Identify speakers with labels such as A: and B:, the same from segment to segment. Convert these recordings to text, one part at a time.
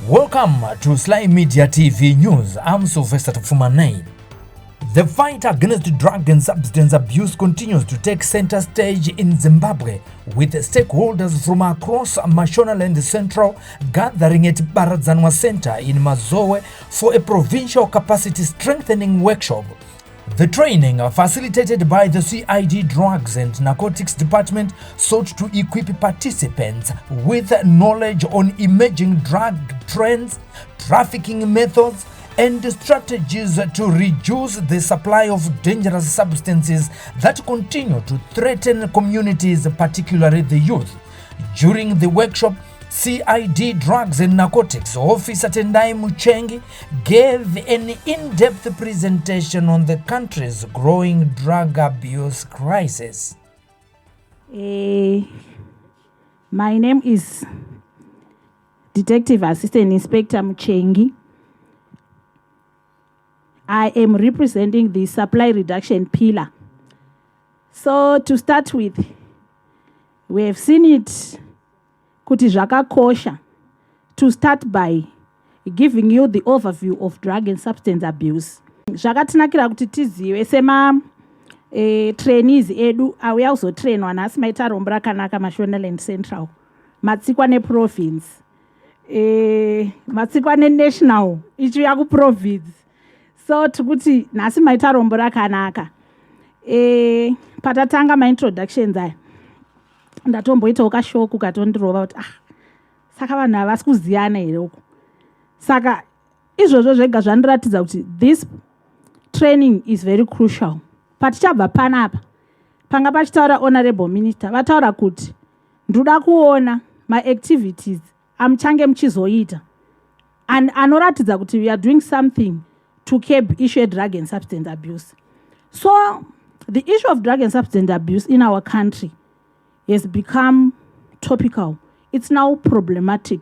A: Welcome to Sly Media TV News. I'm Sylvester Tapfumaneyi. The fight against drug and substance abuse continues to take center stage in Zimbabwe, with stakeholders from across Mashonaland Central gathering at Baradzanwa Center in Mazowe for a provincial capacity strengthening workshop. The training, facilitated by the CID Drugs and Narcotics Department, sought to equip participants with knowledge on emerging drug trends, trafficking methods, and strategies to reduce the supply of dangerous substances that continue to threaten communities, particularly the youth. During the workshop, CID Drugs and Narcotics Officer Tendai Muchengi gave an in-depth presentation on the country's growing drug abuse crisis.
B: My name is Detective Assistant Inspector Muchengi. I am representing the supply reduction pillar. So to start with, we have seen it kuti zvakakosha to start by giving you the overview of drug and substance abuse. Zvakatinakira kuti tizive sema trainees edu auya kuzotrainwa nhasi. Maita rombo rakanaka, Mashonaland Central matsikwa neprovince, matsikwa nenational ichiuya kuprovince. So tikuti nhasi maita rombo rakanaka. Patatanga maintroductions aya, ndatomboitawo kashock katondirova kuti, ah, saka vanhu havasi kuziyana here uko? Saka izvozvo zvega zvandiratidza kuti this training is very crucial. Patichabva panapa, panga pachitaura honorable minister, vataura kuti ndoda kuona maactivities amuchange muchizoita and anoratidza kuti we are doing something to curb issue yedrug and substance abuse. So the issue of drug and substance abuse in our country has become topical. It's now problematic.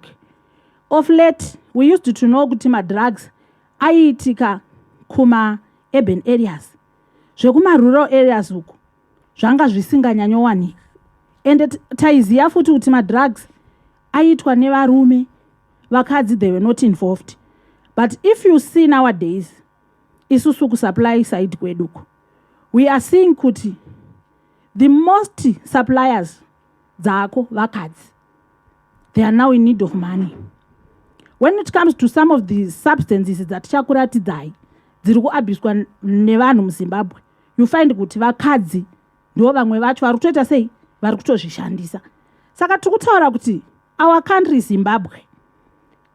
B: Of late, we used to know kuti madrugs aiitika kuma-urban areas, zvekumarural areas uku zvanga zvisinganyanyowanika. Ende taiziva futi kuti madrugs aiitwa nevarume, vakadzi they were not involved. But if you see nowadays, isusu kusupply side kweduku, we are seeing kuti the most suppliers dzako vakadzi. They are now in need of money. When it comes to some of the substances dzatichakuratidzai dziri kuabuswa nevanhu muZimbabwe, you find kuti vakadzi ndo vamwe vacho vari kutoita sei, vari kutozvishandisa. Saka tiri kutaura kuti our country Zimbabwe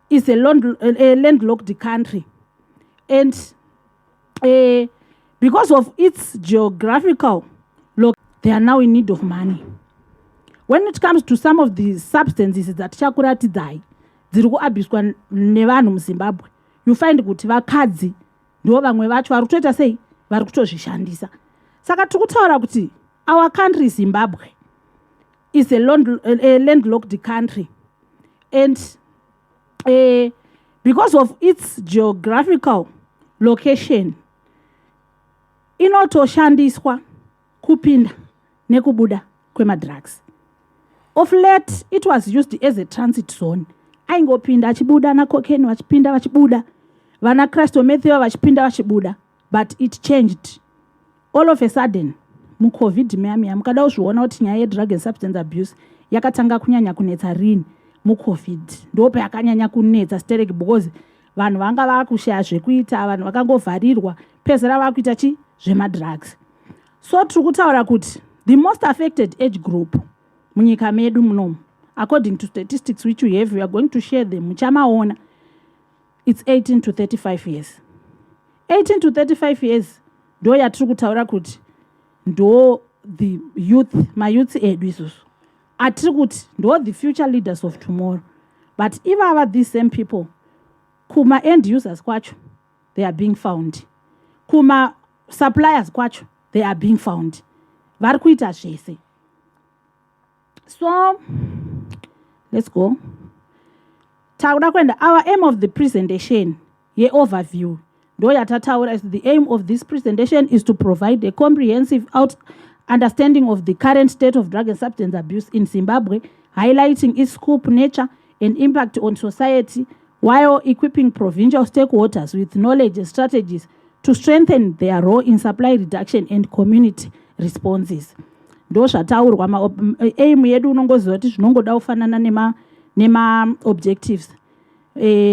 B: is a landlocked country, and because of its geographical look, they are now in need of money. When it comes to some of the substances dzatichakuratidzai dziri kuabuswa nevanhu muZimbabwe, you find kuti vakadzi ndo vamwe vacho vari kutoita sei, vari kutozvishandisa. Saka tiri kutaura kuti our country Zimbabwe is a landlocked country, and because of its geographical location, inotoshandiswa kupinda nekubuda kwemadrugs. Of late, it was used as a transit zone. Aingopinda achibuda, nacocaine vachipinda vachibuda, vana crystal meth vachipinda vachibuda. But it changed all of a sudden muCovid muya muya. Mukada kuzviona kuti nyaya yedrug and substance abuse yakatanga kunyanya kunetsa rini, muCovid ndo payakanyanya kunetsa stereki, because vanhu vanga vakushaya zvekuita, vanhu vakangovharirwa, pezera vakuita chi zvemadrugs. So tiri kutaura kuti the most affected age group munyika medu munomu, according to statistics which we have, we are going to share them, muchamaona, it's 18 to 35 years. 18 to 35 years ndo yatiri kutaura kuti ndo the youth, mayouth edu isusu atiri kuti ndo the future leaders of tomorrow. But ivava, these same people, kuma-end users kwacho they are being found, kuma-suppliers kwacho they are being found, vari kuita zvese. So let's go. Takuda kuenda our aim of the presentation ye-overview ndo yatataura is the aim of this presentation is to provide a comprehensive out understanding of the current state of drug and substance abuse in Zimbabwe, highlighting its scope, nature and impact on society. while equipping provincial stakeholders with knowledge and strategies to strengthen their role in supply reduction and community responses. Ndo zvataurwa. Aim yedu, unongoziva kuti zvinongoda kufanana nema-objectives.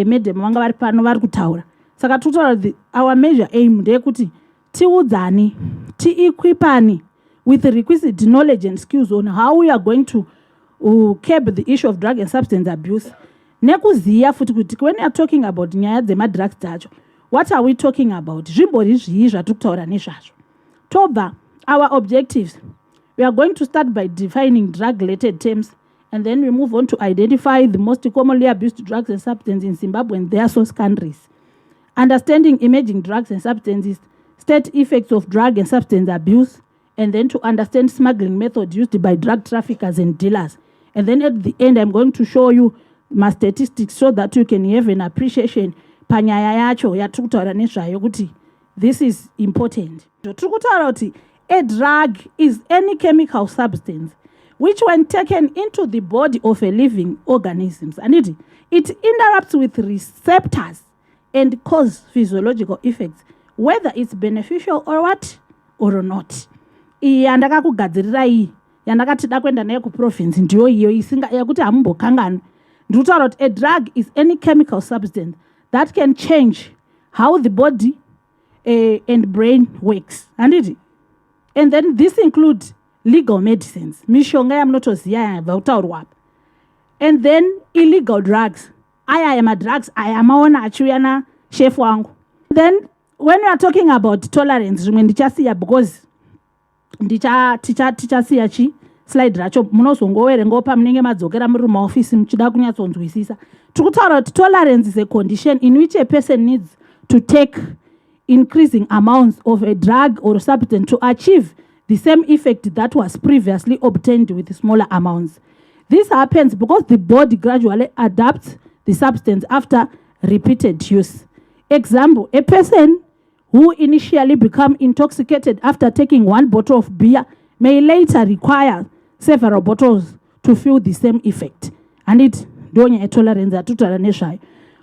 B: Madam vanga vari pano vari kutaura, saka tiri kutaura our major aim ndeyekuti tiudzani, tiequipani with requisite knowledge and skills on how we are going to curb the issue of drug and substance abuse, nekuziva futi kuti when you are talking about nyaya dzemadrugs dzacho, what are we talking about? Zvimbori zvii zvatiri kutaura nezvazvo? Tobva our objectives. We are going to start by defining drug related terms, and then we move on to identify the most commonly abused drugs and substances in Zimbabwe and their source countries, understanding emerging drugs and substances, state effects of drug and substance abuse, and then to understand smuggling methods used by drug traffickers and dealers. And then at the end, I'm going to show you my statistics so that you can have an appreciation panyaya yacho yatiri kutaura nezvayo, kuti this is important. Tiri kutaura kuti a drug is any chemical substance which, when taken into the body of a living organisms, anditi, it interacts with receptors and cause physiological effects, whether it's beneficial or what or not. Iyi yandakakugadzirira, iyi yandakati da kuenda nayo kuprovince, ndiyo iyo isinga yekuti hamumbokanganwi. Ndiri kutaura kuti a drug is any chemical substance that can change how the body and brain works, handiti? And then this include legal medicines, mishonga yamunotoziva yabva kutaurwa apa, and then illegal drugs, aya madrugs aya amaona achiuya nashefu wangu. Then when we are talking about tolerance, zvimwe ndichasiya because tichasiya chi slide racho, munozongoverengawo pamunenge madzokera muri mumaofisi muchida kunyatsonzwisisa. Tiri kutaura kuti tolerance is a condition in which a person needs to take increasing amounts of a drug or substance to achieve the same effect that was previously obtained with smaller amounts. This happens because the body gradually adapts the substance after repeated use. Example, a person who initially become intoxicated after taking one bottle of beer may later require several bottles to feel the same effect. Handiti ndo nyaya yetolerance yatutaura nezvayo?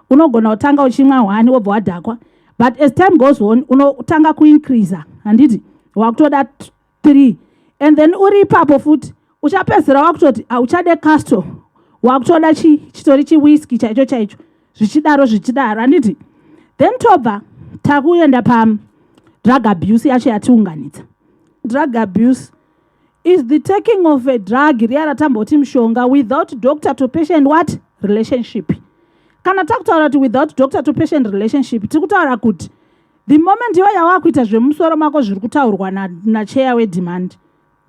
B: Unogona kutanga uchimwa one, wobva wadhakwa, but as time goes on unotanga kuincreasa, handiti? Wakutoda three, and then uri ipapo futi uchapedzisira wakutoti hauchade Castle, wakutoda chitori chiwhisky chaicho chaicho, zvichidaro zvichidaro, handiti? Then tobva takuenda padrug abuse yacho yatiunganidza. Drug abuse is the taking of a drug, riya ratamboti mushonga, without doctor to patient what relationship. Kana takutaura kuti without doctor to patient relationship, tiri kutaura kuti the moment iwe yawakuita zvemusoro mako zviri kutaurwa nacheya wedemand,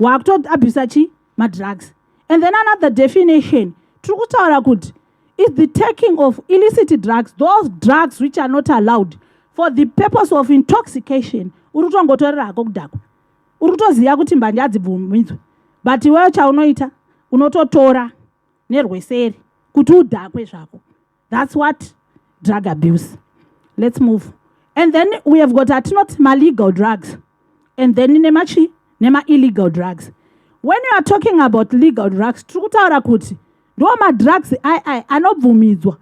B: wakutoabhusa chi madrugs. And then another definition, tiri kutaura kuti is the taking of illicit drugs, those drugs which are not allowed, for the purpose of intoxication. Uri kutongotorera hako kudhakwa, uri kutoziva kuti mbanje hadzibvumidzwe, but iweyo chaunoita unototora nerweseri kuti udhakwe zvako. That's what drug abuse. Let's move. And then we have got atinoti malegal drugs and then nemachi nema-illegal drugs. When you are talking about legal drugs, tiri kutaura kuti ndo madrugs ai anobvumidzwa,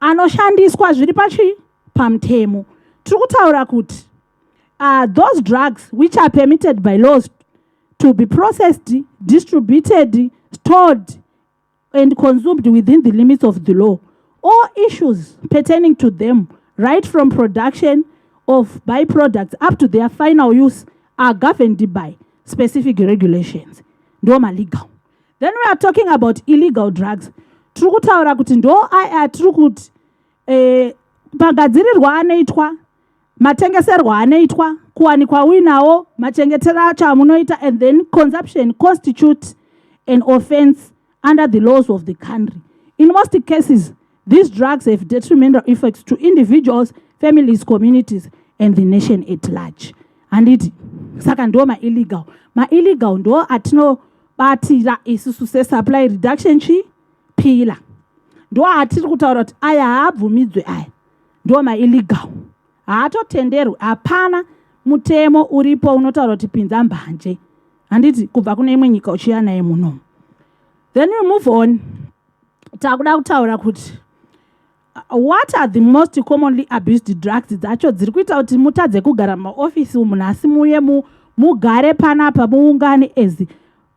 B: anoshandiswa zviri pachi pamutemo. Tiri kutaura kuti those drugs which are permitted by laws to be processed, distributed, stored and consumed within the limits of the law. All issues pertaining to them, right from production of byproducts up to their final use, are governed by specific regulations. Ndo malegal. Then we are talking about illegal drugs. Tiri kutaura kuti ndo aya tiri kuti magadzirirwo anoitwa, matengeserwo anoitwa, kuwanikwa uinawo, machengetero acho amunoita, and then consumption constitute an offense under the laws of the country. In most cases, these drugs have detrimental effects to individuals, families, communities and the nation at large, handiti? Saka ndo maillegal. Maillegal ndo atinobatira isusu sesupply reduction chi pillar. Ndo atiri kutaura kuti aya haabvumidzwe, aya ndo maillegal, haatotenderwi. Hapana mutemo uripo unotaura kuti pinza mbanje, handiti, kubva kune imwe nyika uchiuya naye munomu. Then we move on. Takuda kutaura kuti What are the most commonly abused drugs dzacho dziri kuita kuti mutadze kugara mumaofisi umu nhasi, muye mugare panapa, muungane as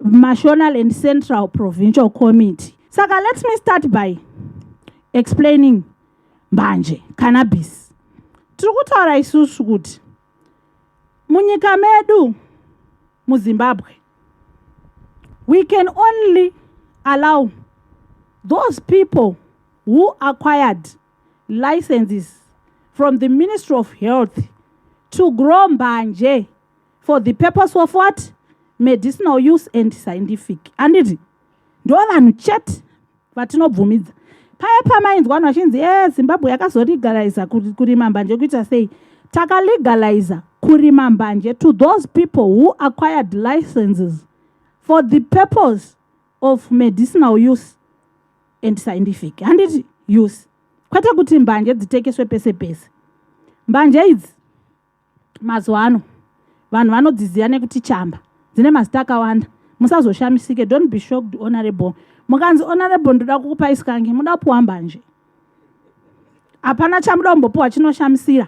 B: Mashonaland Central Provincial Committee? Saka let me start by explaining mbanje, cannabis. Tiri kutaura isusu kuti munyika medu muZimbabwe, we can only allow those people who acquired licenses from the Ministry of Health to grow mbanje for the purpose of what? Medicinal use and scientific, handiti? Ndo vanhu chete vatinobvumidza. Paya pamainzwa vanhu vachinzi, "E, Zimbabwe yakazolegaliza kurima mbanje," kuita sei? Takalegaliza kurima mbanje to those people who acquired licenses for the purpose of medicinal use and scientific, handiti, use, kwete kuti mbanje dzitekeswe pese pese. Mbanje idzi mazuva ano vanhu vanodziziva nekuti chamba. Dzine mazita akawanda, musazoshamisike. Don't be shocked, honorable, mukanzi, "Honorable, ndoda kukupai skunk," muda kupiwa mbanje. Hapana chamuda kumbopiwa chinoshamisira.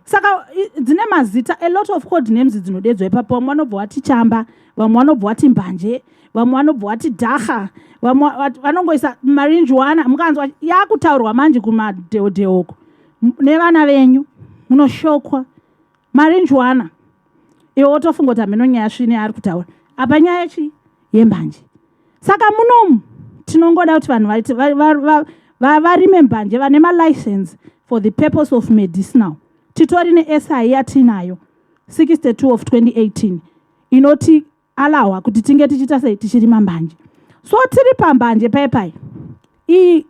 B: Saka dzine mazita, a lot of code names dzinodedzwa ipapo. Vamwe vanobva vati chamba, vamwe vanobva vati mbanje, vamwe vanobva vati dhaha, vamwe vanongoisa marijuana. Mukanzwa yakutaurwa manje kumadheodheoko nevana venyu, munoshokwa. Marijuana, iwe wotofunga kuti hameno nyaya svine ari kutaura apa, nyaya chi yembanje. Saka munomu tinongoda kuti vanhu varime mbanje vane malicense for the purpose of medicinal. Titori neSI yatinayo, 62 of 2018, inoti allowa kuti tinge tichiita sei? Tichirima mbanje. So tiri pambanje paipai, iyi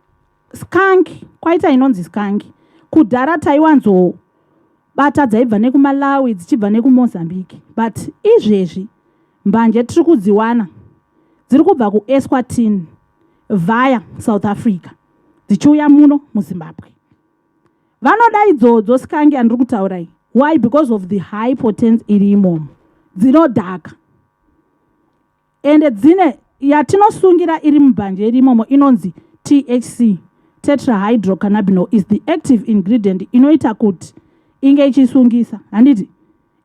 B: skunk, kwaita inonzi skunk. Kudhara taiwanzobata dzaibva nekuMalawi, dzichibva nekuMozambique, but izvezvi mbanje tiri kudziwana dziri kubva kuEswatini via South Africa, dzichiuya muno muZimbabwe. Vanoda idzodzo skunk yandiri kutaurai. Why? Because of the high potency iri imomo. Dzinodhaka, ende dzine yatinosungira iri mubhanje iri imomo inonzi THC, tetrahydrocannabinol, is the active ingredient inoita kuti inge ichisungisa, handiti?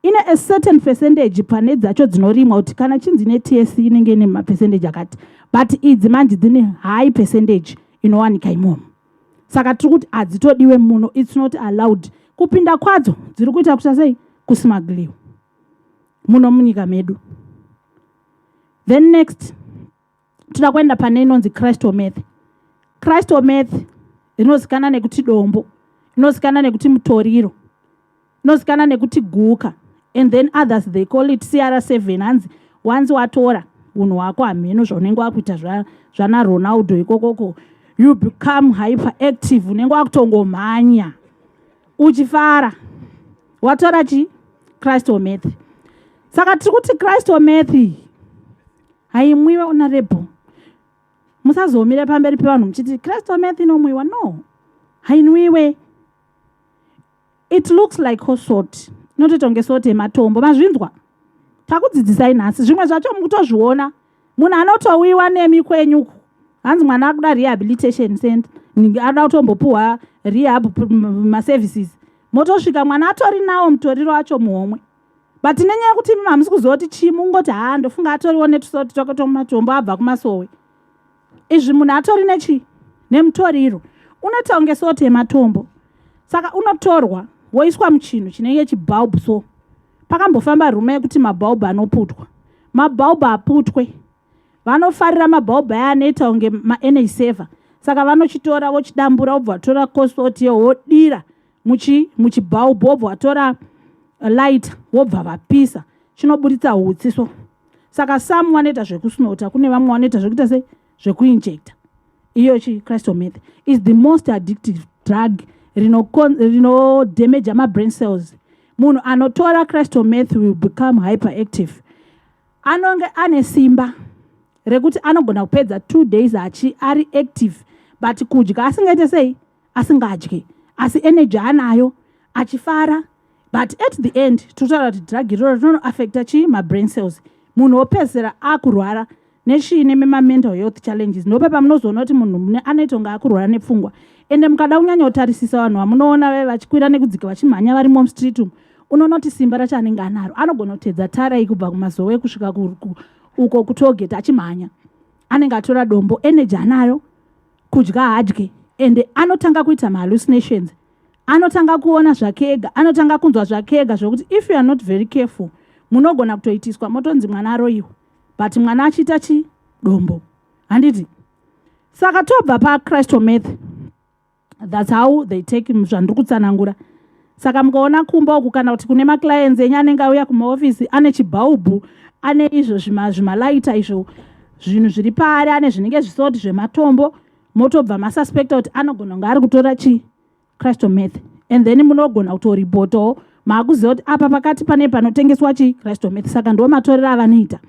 B: Ine a certain percentage pane dzacho dzinorimwa, kuti kana chinzi neTHC inenge ine mapercentage akati, but idzi manje dzine high percentage inowanika imomo. Saka tiri kuti hadzitodiwe muno, it's not allowed. Kupinda kwadzo dziri kuita kuita sei? Kusmugliwa muno munyika medu. Then next toda kuenda pane inonzi crystal meth. Crystal meth inozikanwa nekuti dombo, inozikanwa nekuti mutoriro, inozikanwa nekuti guka, and then others, they call it CR7. Hanzi wanzi watora unhu hwako, hamheno zvaunenge wakuita zvana Ronaldo ikokoko, you become hyperactive, unenge wakutongomhanya uchifara watora chi crystal meth. Saka tiri kuti crystal meth haimwiwe. Honorable, musazomire pamberi pevanhu muchiti crystal meth inomwiwa. No, hainwiwe. It looks like salt, inotoita kunge salt yematombo. Mazvinzwa? Takudzidzisai nhasi zvimwe zvacho mukutozviona. Munhu anotowiwa nemi kwenyuku, hanzi mwana akuda rehabilitation center, anoda kutombopuhwa rehab maservices, motosvika mwana atori nawo mutoriro wacho muhomwe, but nenyaya yekuti imi hamusi kuziva kuti chii, mungoti, "Haa, ndofunga atoriwo netusoti twake tomatombo, abva kumasowe." Izvi munhu atori nechi nemutoriro unoita kunge salt yematombo. Saka unotorwa woiswa muchinhu chinenge chibulb. So pakambofamba rumour yekuti mabhaubhu anoputwa, mabhaubhu aputwe. Vanofarira mabhaubhu aya anoita kunge maenergy saver, saka vanochitora, vochidambura, vobva vatora kosoti wodira muchibhaubhu, wobva vatora lighter, wobva vapisa, chinoburitsa hutsi. So saka some vanoita zvekusnota, kune vamwe vanoita zvekuita sei? Zvekuinjecta. Iyo chi crystal meth is the most addictive drug rinodamaja mabrain cells. Munhu anotora crystal meth will become hyperactive, anonge ane simba rekuti anogona kupedza 2 days achi ari active, but kudya asingaite sei? Asingadye, asi energy anayo, achifara. But at the end, totaura kuti drug iroro rinonoaffecta chii? Mabrain cells. Munhu wopedzisira akurwara nechii? Nemamental health challenges. Ndope pamunozoona kuti munhu anoita kunge akurwara nepfungwa. Ende mukada kunyanya kutarisisa vanhu vamunoona vave vachikwira nekudzika, vachimhanya varimo mustreet umu, unoona kuti simba racho anenge anaro, anogona kutedza tarai kubva kuMazowe kusvika uko kutollgate achimhanya. Anenge atora dombo, energy anayo, kudya haadye, ende anotanga kuita mahallucinations, anotanga kuona zvake ega, anotanga kunzwa zvake ega, zvokuti if you are not very careful, munogona kutoitiswa motonzi mwana aroyiwa, but mwana achiita chi dombo, handiti? Saka tobva pacrystal meth. That's how they take zvandiri kutsanangura. Saka mukaona kumba uku, kana kuti kune maclients enyu anenge auya kumaofisi ane chibhaubhu, ane izvo zvimalaita, izvo zvinhu zviri paari, ane zvinenge zvisoti zvematombo, motobva masuspecta kuti anogona kunge ari kutora chi crystal meth. And then munogona kutoripotawo, maakuziva kuti apa pakati pane panotengeswa chi crystal meth. Saka ndo matorero avanoita.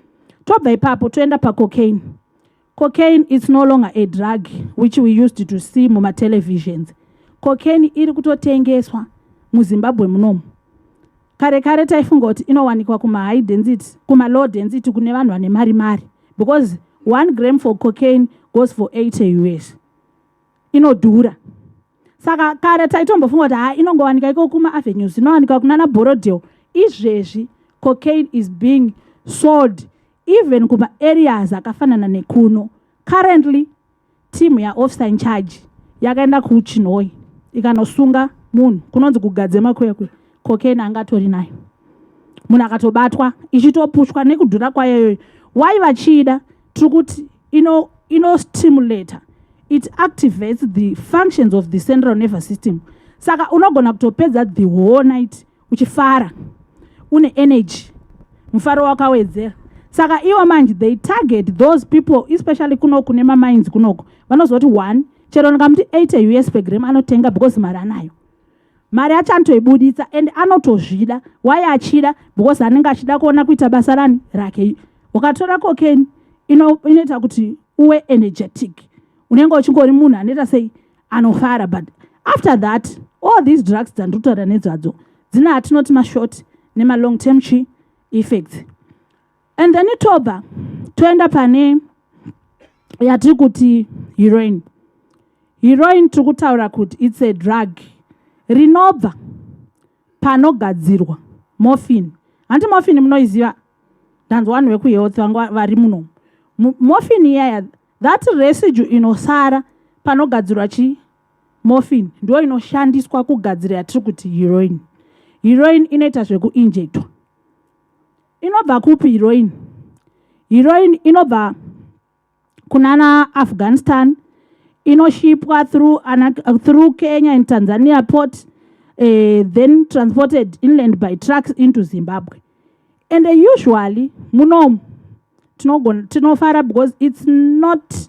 B: Tobva ipapo toenda pacocaine. Cocaine is no longer a drug which we used to see mumatelevisions. Cocaine iri kutotengeswa muZimbabwe munomu. Kare kare taifunga kuti inowanikwa kumahigh density, kumalow density, kune vanhu vane mari mari, because 1 gram for cocaine goes for 80 US, inodhura. Saka kare taitombofunga kuti ha, inongowanika iko kumaavenues, inowanika kunana Borrowdale. Izvezvi cocaine is being sold even kumaareas akafanana nekuno. Currently team yaofficer in charge yakaenda kuChinhoi ikanosunga munhu kunonzi kugadze makwekwe. Cocaine angatori nayo munhu akatobatwa, ichitopushwa nekudhura kwayo iyoyo. Why vachiida? Tiri kuti inostimulata, ino it activates the functions of the central nervous system. Saka unogona kutopedza the whole night uchifara, une energy, mufaro wakawedzera. Saka ivo manje they target those people, especially kunoku kune mamines kunoku. Vanozoti one, chero ndikamuti 80 US per gram, anotenga because mari anayo, mari yacho anotoibuditsa and anotozvida. Why achida? Because anenge achida kuona kuita basa rani rake. Ukatora cocaine, inoita kuti uwe energetic, unenge uchingori munhu anoita sei, anofara. But after that, all these drugs dzandiri nezvadzo dzine atinoti mashort nemalong term chi effects. And then tobva toenda pane yatiri kuti heroin. Heroin tiri kutaura kuti it's a drug rinobva panogadzirwa morphine. Hanti morphine munoiziva? Ndanzwa vanhu vekuhealth vanga vari muno. Morphine iyaya, that residue inosara panogadzirwa chi morphine, ndo inoshandiswa kugadzira yatiri kuti heroin. Heroin inoita zvekuinjectwa. Inobva kupi heroin? Heroin inobva kunana Afghanistan, inoshipwa through Kenya and Tanzania port, then transported inland by trucks into Zimbabwe. And usually munomu tinofara because it's not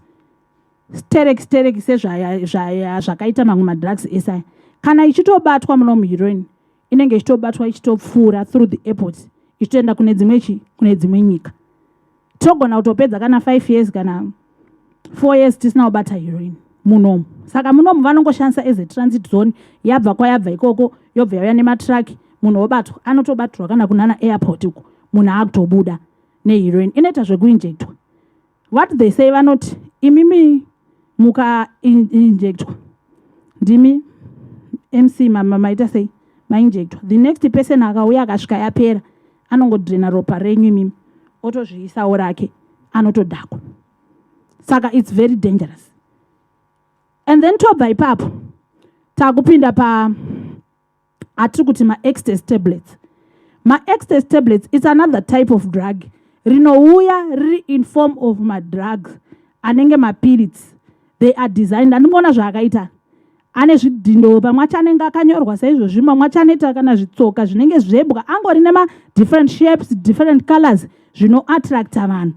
B: sterek sterek sezvakaita mamwe madrugs esaya. Kana ichitobatwa munomu heroin, inenge ichitobatwa ichitopfuura through the airport, ichitoenda kune dzimwe chi kune dzimwe nyika. Togona kutopedza kana 5 years kana 4 years tisina kubata heroin munomu. Saka munomu vanongoshandisa as a transit zone. Yabva kwayabva ikoko, yobva yauya nematraki, munhu wobatwa, anotobatirwa kana kunana airport uko, munhu akutobuda neheroin inoita zvekuinjectwa. What they say, vanoti imimi mukainjectwa, ndimi mc maita sei, mainjectwa, the next person akauya akasvika yapera, anongodrena ropa renyu imimi, otozviisawo rake, anotodhakwa. Saka it's very dangerous. And then tobva ipapo takupinda pa atiri kuti maecstasy tablets. Maecstasy tablets, it's another type of drug rinouya riri in form of madrugs anenge mapiritsi. They are designed, andimboona zvaakaita, ane zvidhindo, pamwe acho anenge akanyorwa saizvozvi, mamwe acho anoita kana zvitsoka zvinenge zvebwa, angori nemadifferent shapes, different colors, zvinoattracta vanhu.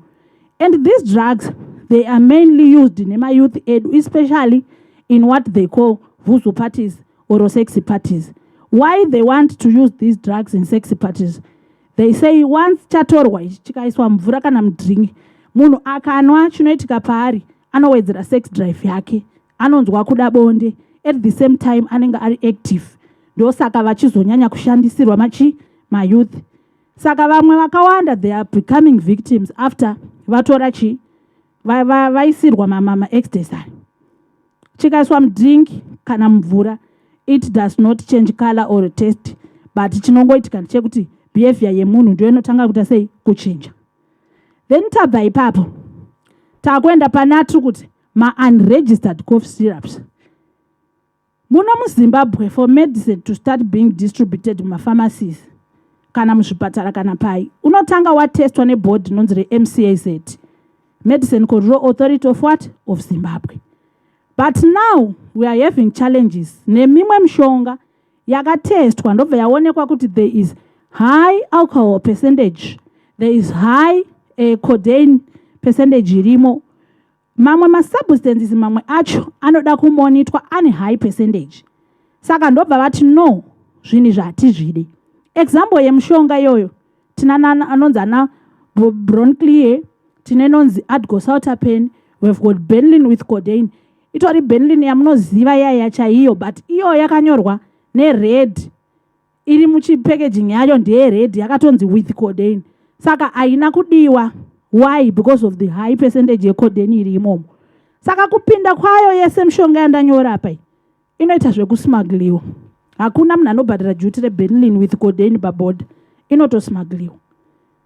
B: And these drugs, they are mainly used nemayouth edu, especially in what they call vuzu parties or sexy parties. Why they want to use these drugs in sexy parties? They say once chatorwa ichi, chikaiswa mvura kana mudrink, munhu akanwa, chinoitika paari, anowedzera sex drive yake, anonzwa kuda bonde. At the same time anenge ari active. Ndosaka vachizonyanya kushandisirwa machi mayouth. Saka vamwe vakawanda, they are becoming victims after vatora chi vaisirwa maecstasy. Chikaiswa mudrink kana mumvura, it does not change color or taste, but chinongoitika ndechekuti behavior yemunhu ndiyo inotanga kuita sei? Kuchinja. Then tabva ipapo, takuenda pana tiri kuti maunregistered cough syrups. Muno muZimbabwe, for medicine to start being distributed mumapharmacies kana muzvipatara kana pai, unotanga watestwa neboard inonzi reMCAZ, Medicine Control Authority of what? Of Zimbabwe. But now we are having challenges nemimwe mishonga yakatestwa, ndobva yaonekwa kuti there is high alcohol percentage, there is high codeine percentage irimo. Mamwe masubstances, mamwe acho anoda kumonitwa, ane high percentage. Saka ndobva vati, "No, zvinhu izvi hatizvidi." Example yemushonga iyoyo, tina anonzi ana Broncleer, tine inonzi Adgosaltapen, we've got Benylin with codeine. Itori Benylin yamunoziva yaya chaiyo, but iyo yakanyorwa nered, iri muchipackaging yacho ndeyered, yakatonzi with codeine. Saka haina kudiwa. Why? Because of the high percentage yecodeine iri imomo. Saka kupinda kwayo yese mishonga yandanyora apa iyi inoita zvekusmugliwa. Hakuna munhu anobhadhara duty reBenylin with codeine paborder. Inotosmugliwa,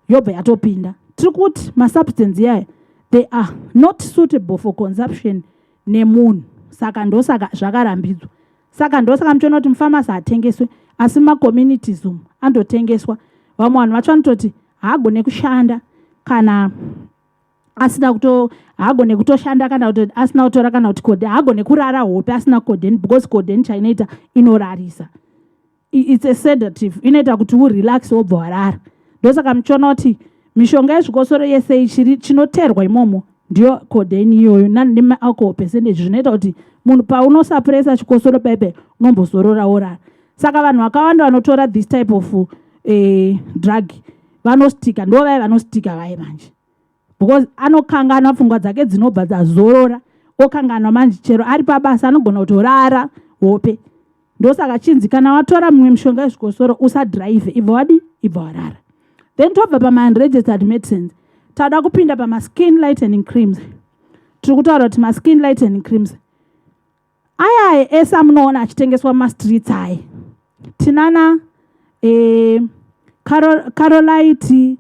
B: yobva yatopinda. Tiri kuti masubstance yaya, they are not suitable for consumption nemunhu. Saka ndosaka zvakarambidzwa. Saka ndosaka muchiona kuti mupharmacy hatengeswe, asi mumacommunities umu andotengeswa. Vamwe vanhu vacho vanototi haagone kushanda kana asina kuto, haagone kutoshanda kana kuti asina kutora kana kuti codeine, haagone kurara hope asina codeine, because codeine chainoita, inorarisa. It's a sedative, inoita kuti urelax, wobva warara. Ndosaka muchiona kuti mishonga yezvikosoro yese ichiri chinoteerwa imomo ndiyo codeine iyoyo nemaalcohol percentage, zvinoita kuti munhu paunosuppressa chikosoro paipai, unombozorora, worara. Saka vanhu vakawanda vanotora this type of drug vanostika. Ndo vaya vanostika vaye manje, because anokanganwa, pfungwa dzake dzinobva dzazorora, okanganwa manje. Chero ari pabasa anogona kutorara hope. Ndosaka chinzi kana watora mumwe mishonga yezvikosoro, usadhiraivhe, ibva wadi, ibva warara. Then tobva pama-unregistered medicines, tada kupinda pamaskin lightening creams. Tiri kutaura kuti maskin lightening creams ayaya ese amunoona achitengeswa mumastreets aya, tinana Carolight,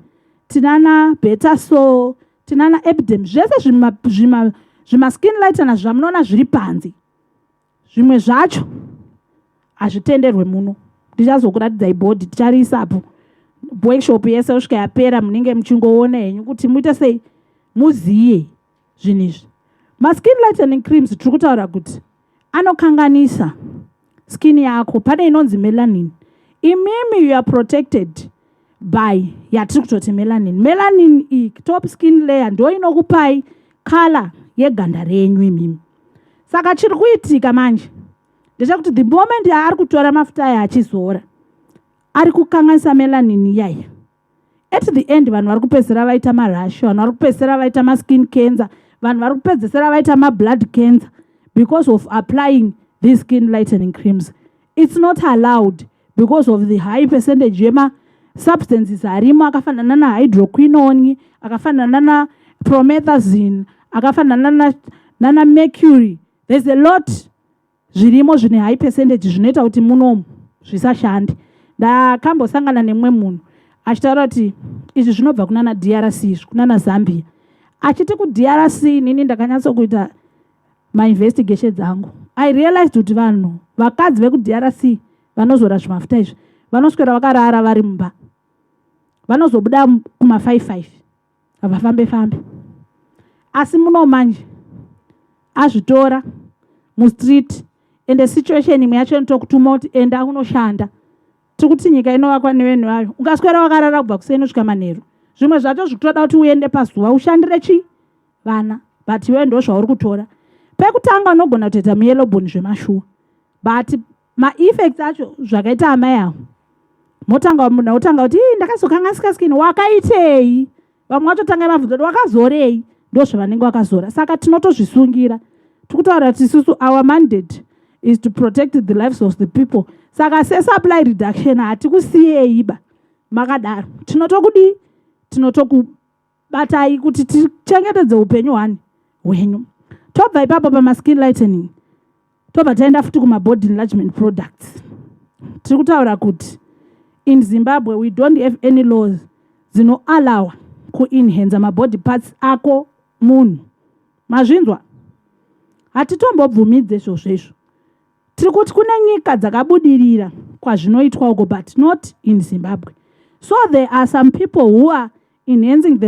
B: tinana Betasol, tinana Epidem, zvese zvimaskin lightener zvamunoona zviri panze, zvimwe zvacho hazvitenderwe muno. Ndichazokuratidzai bhodhi, tichariisapo workshop yese kusvika yapera. Munenge muchingoona henyu kuti muite sei, muziye zvinhu izvi. Maskin lightening creams, tiri kutaura kuti anokanganisa skin yako. Pane inonzi melanin. Imimi, you are protected by yatiri kutoti melanin. Melanin iyi, top skin layer, ndo inokupai color yeganda renyu imimi. Saka chiri kuitika manje ndechekuti the moment yaari kutora mafuta aya achizora, ari kukanganisa melanin iyaya. At the end, vanhu vari kupedzisira vaita marash, vanhu vari kupedzisira vaita maskin cancer, vanhu vari kupedzisira vaita mablood cancer because of applying these skin lightening creams. It's not allowed because of the high percentage yemasubstances arimo, akafanana nahydroquinone, akafanana napromethazine, akafanana nanamercury. There's a lot zvirimo zvine high percentage zvinoita kuti munomu zvisashande. Ndakambosangana nemumwe munhu achitaura kuti izvi zvinobva kunana DRC, izvi kunana Zambia, achiti kuDRC. Inini ndakanyatsokuita mainvestigations angu. I realized kuti vanhu vakadzi vekuDRC vanozora zvimafuta izvi vanoswera vakarara vari mumba, vanozobuda kuma5 5, havafambe fambe. Asi muno manje azvitora mustreet. Ende situation imwe yacho inotokutuma kuti enda unoshanda. Tiri kuti nyika inovakwa nevenhu vayo. Ungaswera wakarara kubva kuseni kusvika manheru. Zvimwe zvacho zvikutoda kuti uende pazuva, ushandire chi vana, but iwe ndo zvauri kutora. Pekutanga unogona kutoita muyellowbone zvemashuwa, but maeffects acho, zvakaita amai avo, motanga munhu otanga kuti, "Ii, ndakazokanganisika skin." Wakaitei? Vamwe vatotanga mabvunza kuti wakazorei. Ndo zvavanenge vakazora. Saka tinotozvisungira, tikutaura kuti isusu our mandate is to protect the lives of the people. Saka sesupply reduction, hatikusiyei ba makadaro. Tinotokudii? Tinotokubatai kuti tichengetedze upenyu hwani hwenyu. Tobva ipapo pamaskin lightening. Tobva taenda futi kumabody enlargement products. Tiri kutaura kuti in Zimbabwe we don't have any laws dzinoallowa kuenhansa mabody parts ako munhu. Mazvinzwa? Hatitombobvumidze izvozvo izvo. Tiri kuti kune nyika dzakabudirira kwazvinoitwa uko, but not in Zimbabwe. So there are some people who are enhancing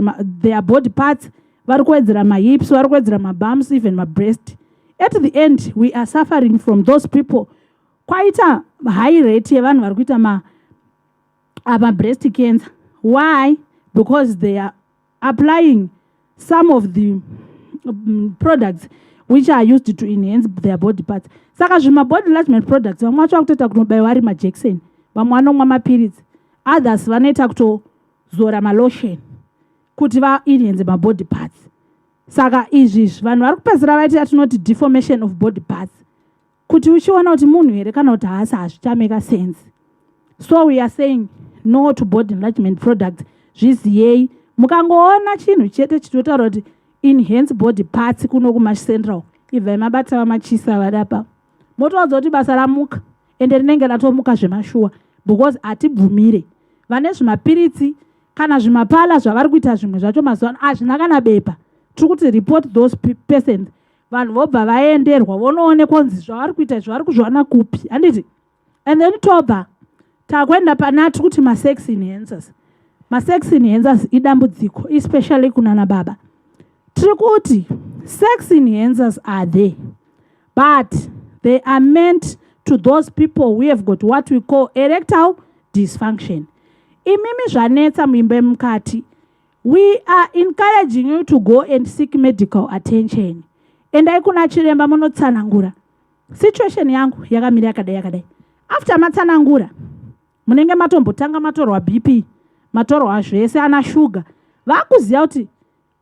B: their body parts. Vari kuwedzera mahips, vari kuwedzera mabums, even mabreast. At the end we are suffering from those people. Kwaita high rate yevanhu vari kuita mabreast cancer. Why? Because they are applying some of the products which are used to enhance their body parts. Saka zvimabody enlargement products, vamwe vacho vakutoita kunobayiwa ari majekiseni, vamwe vanomwa mapiritsi, others vanoita kutozora malotion kuti vaenhance mabody parts. Saka izvizvi vanhu vari kupedzisira vaita yatinoti deformation of body parts, kuti uchiona kuti munhu here kana kuti haasi, hazvichameka sense. So we are saying no to body enlargement products. Zviziyei, mukangoona chinhu chete chinotaura kuti enhance body parts kuno kumaCentral, ibvai mabata vamachisa vadapa, motoudza kuti basa ramuka, ende rinenge ratomuka zvemashuwa, because hatibvumire. Vane zvimapiritsi kana zvimapala zvavari kuita, zvimwe zvacho mazuva ano hazvina kana bepa. Tiri kuti report those persons. Vanhu vobva vaenderwa vonoonekwa kunzi zvavari kuita izvi vari kuzviwana kupi, handiti? And then tobva takuenda pana tiri kuti masex enhancers. Masex enhancers idambudziko, especially kunana baba. Tiri kuti sex enhancers are there, but they are meant to those people who have got what we call erectile dysfunction. Imimi zvanetsa muimba yemukati, we are encouraging you to go and seek medical attention. Endai kuna chiremba, munotsanangura, "Situation yangu yakamira yakadai yakadai." After matsanangura, munenge matombotanga matorwa BP, matorwa zvese, ana shuga, vakuziva kuti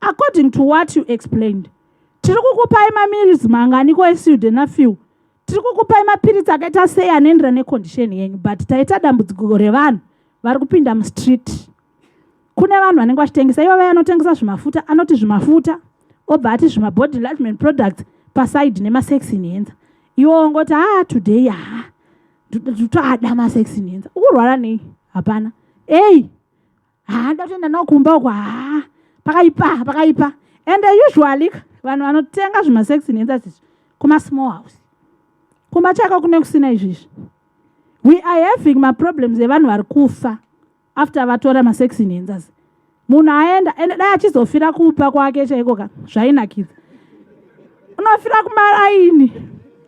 B: according to what you explained, tiri kukupai mamiris manganiko esildenafil, tiri kukupai mapiritsi akaita sei anoenderana necondition yenyu. But taita dambudziko revanhu vari kupinda mustreet. Kune vanhu vanenge vachitengesa, ivo vaya anotengesa zvimafuta, anoti zvimafuta, obva ati zvimabody enlargement products paside nemasex enhancer. Iwo ongoti, "Ha, today, ha, toada masex enhancer." Ukurwara nei? Hapana. Ei, ha, ndatoenda nawo kumba uko, ha, pakaipa, pakaipa. And usually vanhu vanotenga zvimasex enhancers izvi kumasmall house, kumba chako kune kusina izvizvi. We are having maproblems evanhu vari kufa after vatora masex enhancers. Munhu aenda, ende dai achizofira kupa kwake chaiko ka, zvainakidza. Unofira kumaraini,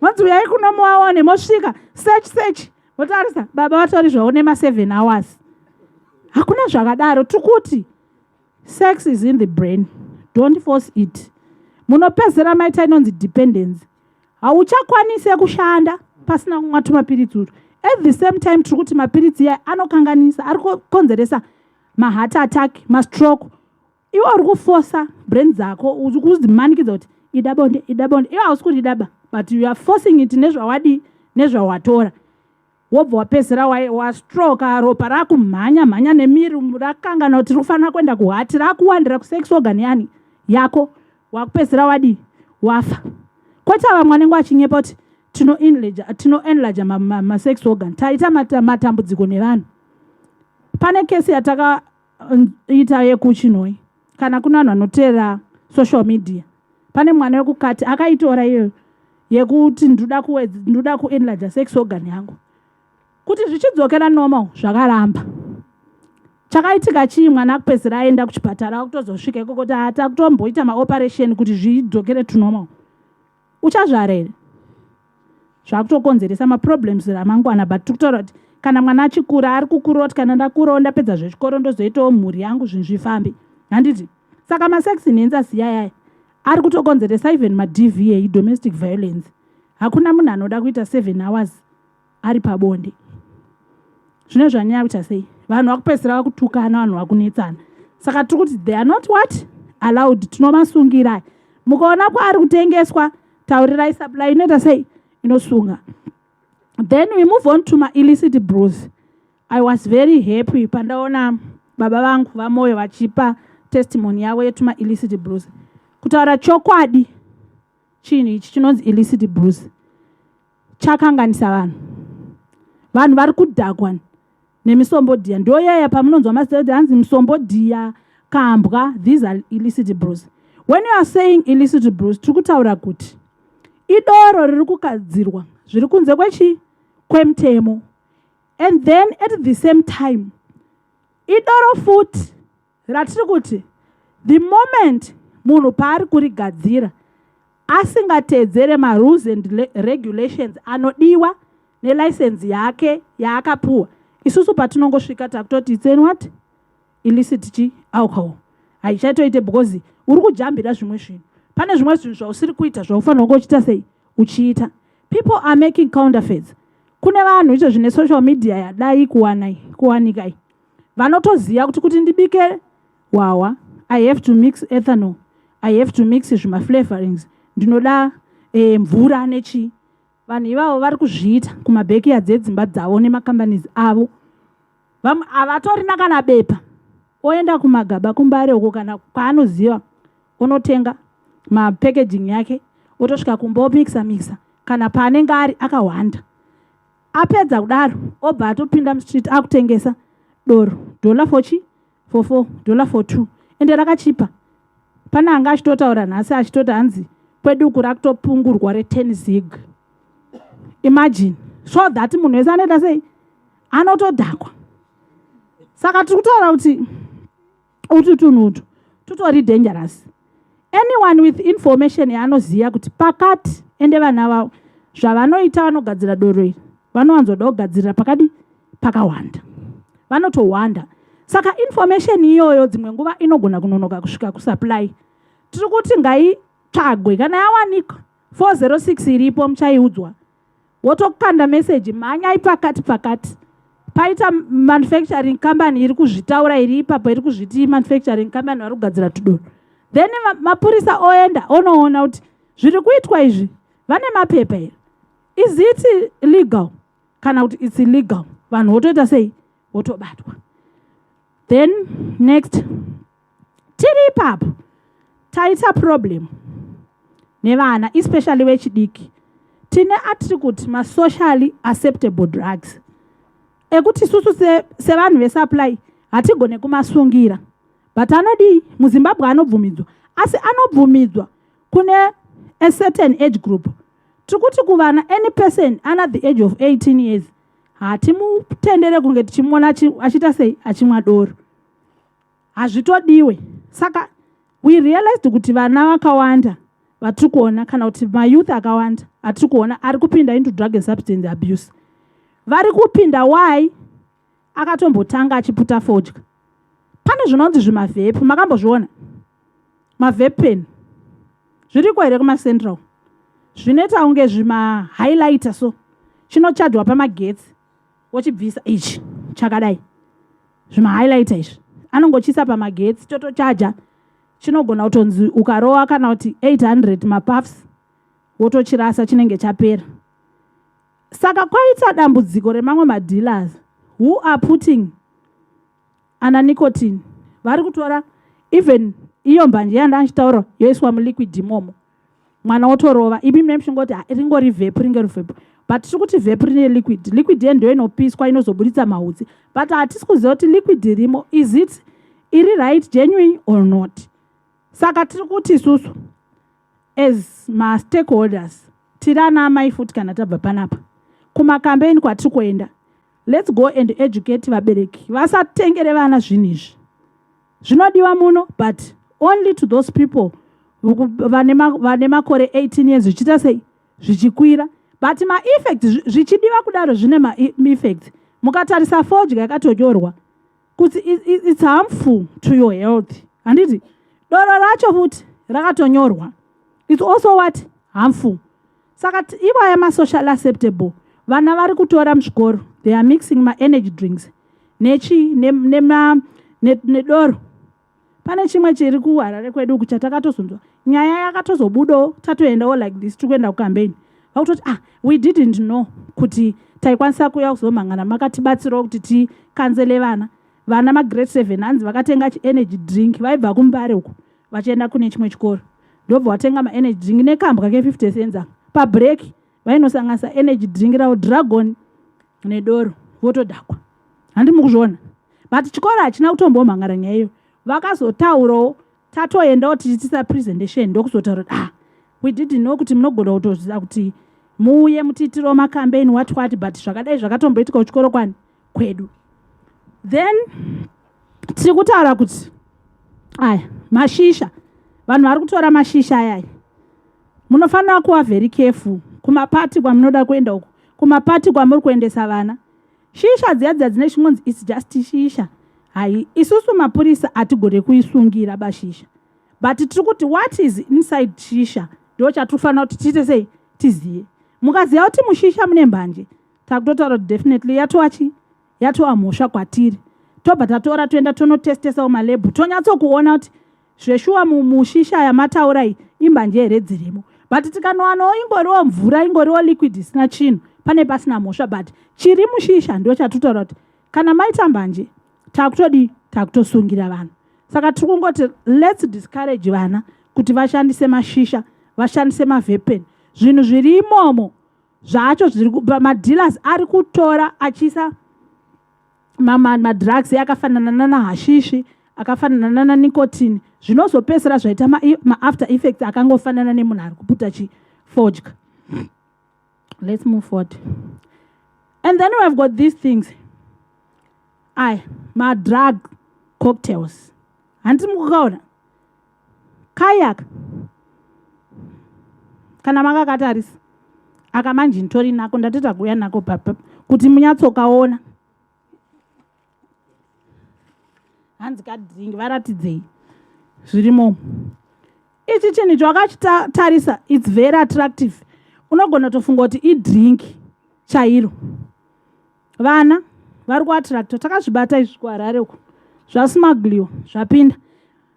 B: vanzi, "Uyai kuno muvaone." Mosvika, search, search, motarisa, baba vatori zvavo nema7 hours. Hakuna zvakadaro. Tikuti sex is in the brain, don't force it. Munopedzisira maita inonzi dependence, hauchakwanisi kushanda pasina kumwa tumapiritsi utwu. At the same time, tiri kuti mapiritsi iya anokanganisa, ari kukonzeresa maheart attack, mastroke. Iwe uri kufosa brain dzako, uri kudzimanikidza kuti ida bonde, ida bonde. Iwe hausi kuti idaba, but you are forcing it nezvawadii, nezvawatora. Wobva wapedzisira wastroka, ropa rakumhanya mhanya nemiri, rakangana kuti riri kufanira kuenda kuheart, rakuwandira kusex organ yani yako, wakupedzisira wadii? Wafa. Kwete vamwe vanenge vachinyepa kuti tinoenlarge masex organ. Taita matambudziko nevanhu. Pane kesi yatakaita yekuChinhoyi. Kana kuna vanhu vanoteera social media, pane mwana wekukati akaitora iyoyo yekuti ndoda kuenlarge sex organ yangu kuti zvichidzokera normal. Zvakaramba. Chakaitika chii? Mwana akupedzisira aenda kuchipatara, akutozosvika ikoko kuti takutomboita maoperation kuti zvidzokere to normal. Uchazvara here? Zvakutokonzeresa maproblems ramangwana. But tiri kutaura kuti kana mwana achikura, ari kukura kuti kana ndakurawo, ndapedza zvechikoro, ndozoitawo mhuri yangu, zvinhu zvifambe, handiti? Saka masex enhancers yayaya ari kutokonzeresa even maDVA, domestic violence. Hakuna munhu anoda kuita 7 hours ari pabonde. Zvino zvanyanya kuita sei? Vanhu vakupedzisira vakutukana, vanhu vakunetsana. Saka tiri kuti they are not what allowed. Tinomasungira. Mukaona kwaari kutengeswa, taurirai supply inoita sei, inosunga. Then we move on to maillicit brews. I was very happy pandaona baba vangu vaMoyo vachipa testimony yavo yetuma illicit brews. Kutaura chokwadi, chinhu ichi chinonzi illicit brews. Chakanganisa vanhu. Vanhu vari kudhakwa nemisombodhiya. Ndoyaya pamunonzwa mazita kuti hanzi musombodhiya, kambwa. These are illicit brews. When you are saying illicit brews, tiri kutaura kuti idoro riri kugadzirwa zviri kunze kwechi kwemutemo, and then at the same time idoro futi ratiri kuti the moment munhu paari kurigadzira asingateedzere marules and regulations anodiwa nelicense yake yaakapuwa, isusu patinongosvika takutoti it's an what? Illicit chi alcohol. Haichatoite because uri kujambira zvimwe zvinhu. Pane zvimwe zvinhu zvausiri kuita zvaufanira kunge uchiita sei, uchiita. People are making counterfeits. Kune vanhu izvo zvine social media yadai kuwanika iyi, vanotoziva kuti ndibike hwahwa, I have to mix ethanol, I have to mix zvimaflavorings, ndinoda mvura nechii. Vanhu ivavo vari kuzviita kumabackyards edzimba dzavo nemacompanies avo. Vamwe havatorina kana bepa, oenda kumagaba kuMbare uko kana kwaanoziva, onotenga mapackaging yake, otosvika kumba, omixa mixa kana paanenge ari akahwanda. Apedza kudaro, obva atopinda mustreet akutengesa doro, dollar for chi for 4, dollar for 2, ende rakachipa. Pane anga achitotaura nhasi achitoti hanzi kwedu uku rakutopungurwa re10 ZiG. Imagine. So that munhu wese anoita sei? Anotodhakwa. Saka tiri kutaura kuti utu tunhu utu tutori dangerous. Anyone with information yaanoziva kuti pakati, ende vanhu ava zvavanoita, vanogadzira doro iri vanowanzoda kugadzirira pakadi pakawanda, vanotowanda. Saka information iyoyo dzimwe nguva inogona kunonoka kusvika kusupply. Tiri kuti ngaitsvagwe. Kana yawanikwa, 406 iripo, muchaiudzwa. Wotokanda meseji, mhanyai pakati pakati paita manufacturing company iri kuzvitaura, iri ipapo, iri kuzviti manufacturing company, vari kugadzira tudoro. Then mapurisa oenda onoona kuti zviri kuitwa izvi vane mapepa here, is it legal kana kuti it's illegal. Vanhu votoita sei? Votobatwa. Then next, tiri ipapo, taita problem nevana, especially vechidiki. Tine atiri kuti masocially acceptable drugs ekuti isusu sevanhu vesupply hatigone kumasungira, but anodii? MuZimbabwe anobvumidzwa, asi anobvumidzwa kune a certain age group. Tiri kuti kuvana, any person under the age of 18 years hatimutendere kunge tichimuona achiita sei, achimwa doro. Hazvitodiwe. Saka we realized kuti vana vakawanda vatiri kuona, kana kuti mayouth akawanda atiri kuona ari kupinda into drug and substance abuse, vari kupinda why? Akatombotanga achiputa fodya. Pane zvinonzi zvimavape, makambozviona? Mavape pen zviriko here kumacentral? Zvinoita kunge zvimahighlighter, so chinochajwa pamagetsi, wochibvisa ichi chakadai, zvimahighlighter izvi, anongochiisa pamagetsi, chotochaja. Chinogona kutonzi ukarova kana kuti 800 mapuffs, wotochirasa, chinenge chapera. Saka kwaita dambudziko remamwe madealers who are putting ana nicotine. Vari kutora even iyo mbanje yandachitaura, yoiswa muliquid imomo, mwana wotorova. Imi mune muchingoti ringori vape, ringori vape, but tiri kuti vape rine liquid. Liquid ye ndo inopiswa, inozoburitsa mautsi, but hatisi kuziva kuti liquid irimo, is it iri right, genuine or not? Saka tiri kuti isusu as mastakeholders, tiri ana amai futi, kana tabva panapa kumakambeni kwatiri kuenda, let's go and educate vabereki vasatengere vana zvinhu izvi. Zvinodiwa muno, but only to those people vane makore 18 years zvichiita sei, zvichikwira. But maeffects, zvichidiwa kudaro, zvine maeffects. Mukatarisa fodya yakatonyorwa kuti it's harmful to your health, handiti? Doro racho futi rakatonyorwa, it's also what? Harmful. Saka ivaya masocial acceptable, vana vari kutora muzvikoro, they are mixing maenergy drinks nechi nedoro. Pane chimwe chiri kuHarare kwedu uku chatakatozonzwa, nyaya yakatozobudawo, tatoendawo like this, tiri kuenda kucampaign, vakutoti, "Ah, we didn't know kuti taikwanisa kuuya kuzomhangana, makatibatsirawo kuti ticounsele vana." Vana magrade 7, hanzi vakatenga chienergy drink, vaibva kuMbare uku vachienda kune chimwe chikoro, ndobva vatenga maenergy drink nekambwa ke50 cents pabreak. Vainosanganisa energy drink ravo Dragon nedoro, votodhakwa. Handi mukuzviona? But chikoro hachina kutombomhangara nyaya iyo. Vakazotaurawo tatoendawo tichiitisa presentation, ndokuzotaura kuti, "Ah, we didn't know kuti munogona kutoziva kuti muuye mutiitirewo macampaign, what what, but zvakadai zvakatomboitika kuchikoro kwani kwedu." Then tiri kutaura kuti aya mashisha, vanhu vari kutora mashisha ayaya, munofanira kuva very careful kumapati kwamunoda kuenda uku, kumapati kwamuri kuendesa vana. Shisha dziya dziya dzine chingonzi "It's just shisha", hai, isusu mapurisa hatigone kuisungira bashisha, but tiri kuti what is inside shisha ndo chatinofanira kuti tiite sei, tizive. Mukaziva kuti mushisha mune mbanje, takutotaura kuti definitely yatova chi yatova mhosva kwatiri. Tobva tatora, toenda tonotestesawo malab, tonyatsokuona kuti zveshuwa mushisha yamataura iyi imbanje here dzirimo. But tikanowanawo ingoriwo mvura, ingoriwo liquid isina chinhu, pane pasina mhosva. But chiri mushisha ndo chatotaura kuti kana maita mbanje, takutodii? Takutosungira vanhu. Saka tiri kungoti let's discourage vana kuti vashandise mashisha, vashandise mavape pen. Zvinhu zviri imomo zvacho zviri madealers ari kutora achiisa madrugs akafanana nanahashishi, akafanana nananicotine, zvinozopedzisira zvaita maafter effects akangofanana nemunhu ari kuputa chifodya. Let's move forward. And then we have got these things, aya madrug cocktails. Handiti mukukaona kayaka? Kana makakatarisa aka manje, nditori nako, ndatoita kuuya nako papa kuti munyatsokaona. Hanzi kadrink, varatidzei zvirimo. Ichi chinhu icho wakachitarisa, it's very attractive. Unogona kutofunga kuti idrink chairo. Vana vari kuattracta. Takazvibata izvi kuHarare uko, zvasmugliwa, zvapinda.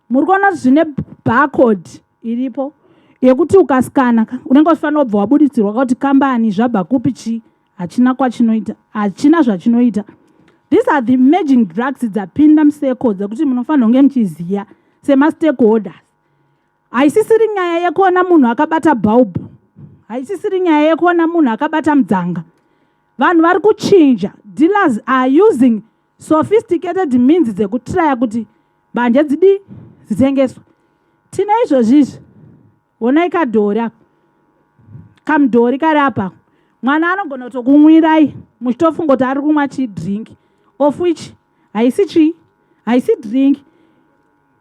B: Muri kuona kuti zvine barcode iripo yekuti ukaskana unenge uchifanira kubva wabuditsirwa kuti kambani zvabva kupi, chii. Hachina kwachinoita, hachina zvachinoita. These are the emerging drugs dzapinda museko dzekuti munofanira kunge muchiziva semastakeholders. Haisisiri nyaya yekuona munhu akabata bhaubhu, haisisiri nyaya yekuona munhu akabata mudzanga. Vanhu vari kuchinja. Dealers are using sophisticated means dzekutraya kuti mbanje dzidi dzitengeswe. Tine izvozvizvi, honai kadhori apa, kamudhori kari apa. Mwana anogona kutokumwirai muchitofunga kuti ari kumwa chidrink, of which haisi chii, haisi drink,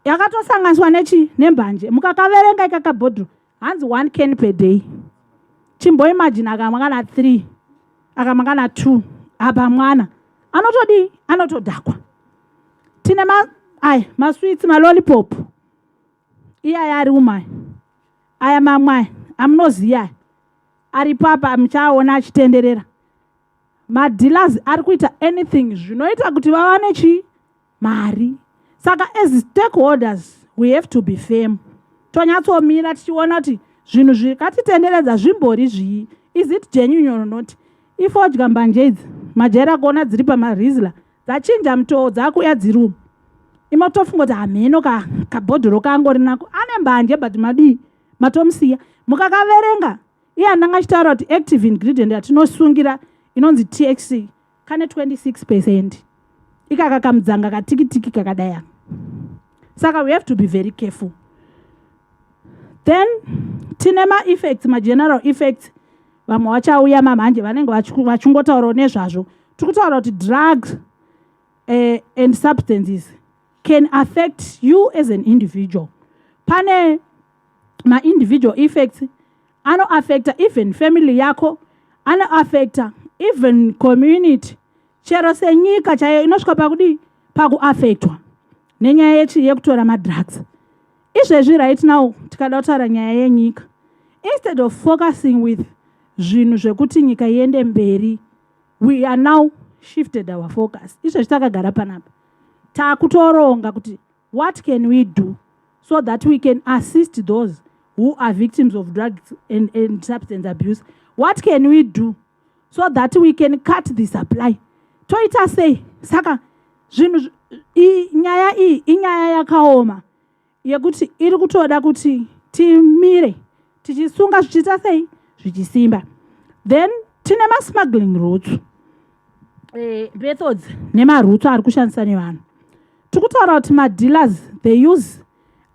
B: yakatosanganiswa nechi nembanje. Mukakaverenga ikakabhodhoro, hanzi one can per day. Chimboimagine akamwa kana 3, akamwa kana 2 apa, mwana anotodii? Anotodhakwa. Tine ma aya masweets, malollipop iyaya ari umaya, aya mamwe aya amunoziva aya aripo apa, muchaaona achitenderera. Madealers ari kuita anything zvinoita kuti vawane chii? Mari. Saka as stakeholders we have to be firm, tonyatsomira tichiona kuti zvinhu zvikatitenderedza zvimbori zvii, is it genuine or not? Ifodya mbanje idzi majaira kuona dziri pamaRizla, dzachinja mutoo, dzakuuya dziri umu. Imotofunga kuti hamheno kabhodhoro kangori nako ane mbanje, but madii? Matomusiya. Mukakaverenga iye andanga achitaura kuti active ingredient yatinosungira inonzi THC, kane 26%, ikaka kamudzanga katikitiki kakadai. Saka we have to be very careful. Then tine maeffects, mageneral effects. Vamwe vachauya mamhanje vanenge vachingotaurawo nezvazvo. Tiri kutaura kuti drugs and substances can affect you as an individual. Pane maindividual effects anoaffecta even family yako, anoaffecta even community, chero senyika chaiyo inosvika pakudii? Pakuaffectwa nenyaya yechi yekutora madrugs. Izvezvi right now tikada kutaura nyaya yenyika, instead of focusing with zvinhu zvekuti nyika iende mberi, we are now shifted our focus. Izvezvi takagara panapa taakutoronga kuti what can we do so that we can assist those who are victims of drugs and substance abuse? What can we do so that we can cut the supply? Toita sei? Saka zvinhu, nyaya iyi inyaya yakaoma yekuti iri kutoda kuti timire tichisunga zvichiita sei, zvichisimba. Then tine masmuggling routes, methods nemaroutes ari kushandisa nevanhu. Tiri kutaura kuti madealers, they use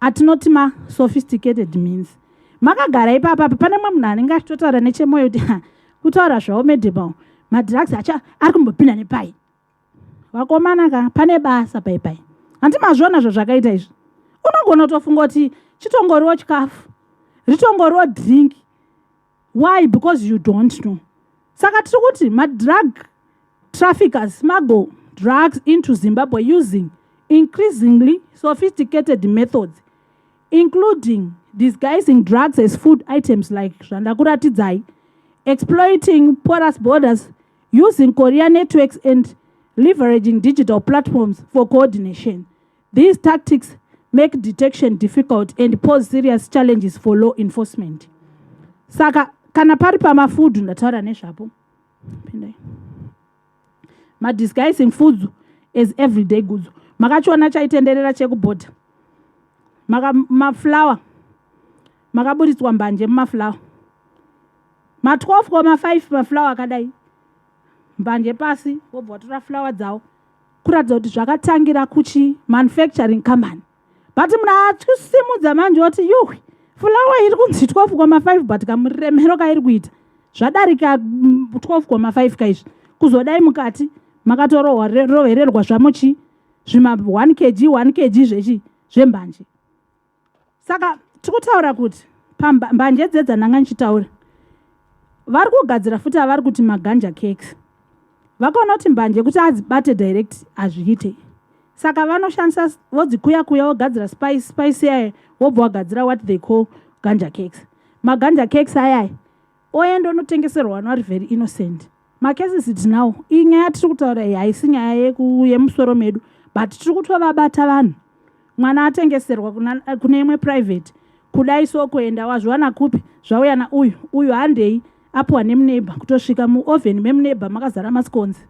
B: atinoti masophisticated means. Makagara ipapapa, pane mumwe munhu anenge achitotaura nechemwoyo kuti, "Kutaura zvavo madam, madrugs acho ari kumbopinda nepai?" Vakomana ka, pane basa paipai. Handi mazviona zvazvakaita izvi? Unogona kutofunga kuti chitongoriwo chikafu, ritongoriwo drink. Why? Because you don't know. Saka tiri kuti madrug traffickers smuggle drugs into Zimbabwe using increasingly sophisticated methods, including disguising drugs as food items like zvandakuratidzai, exploiting porous borders, using courier networks and leveraging digital platforms for coordination. These tactics make detection difficult and pose serious challenges for law enforcement. Saka kana pari pamafood, ndataura nezvapo. Pindai. Madisguising foods as everyday goods, makachiona chaitenderera chekubhodha, maflour, makaburitswa mbanje mumaflour, ma12,5 maflour akadai, mbanje pasi, wobva watora flour dzavo, kuratidza kuti zvakatangira kuchi manufacturing company. But munhu achisimudza manje oti, "Yuhwi, flour iri kunzi 12,5, but kamuremero kairi kuita zvadarika 12,5 kaizvi." Kuzodai mukati makatorovererwa zvamuchi zvima 1 kg 1 kg zvechi zvembanje. Saka tiri kutaura kuti pambanje dzedzananga ndichitaura, vari kugadzira futi avari kuti maganja cakes. Vakaona kuti mbanje kuti adzibate direct hazviite, saka vanoshandisa, vodzikuya kuya, vogadzira spice. Spice yaya wobva wagadzira what they call ganja cakes. Maganja cakes ayaya oenda onotengeserwa vanhu vari very innocent. Macases tinawo. Iyi nyaya tiri kutaura iyi haisi nyaya yemusoro medu, but tiri kutovabata vanhu. Mwana atengeserwa kune imwe private kudai, so kuenda wazviwana kupi? Zvauya nauyu, uyu handei, apiwa nemuneighbour, kutosvika muoven memuneighbour makazara mascones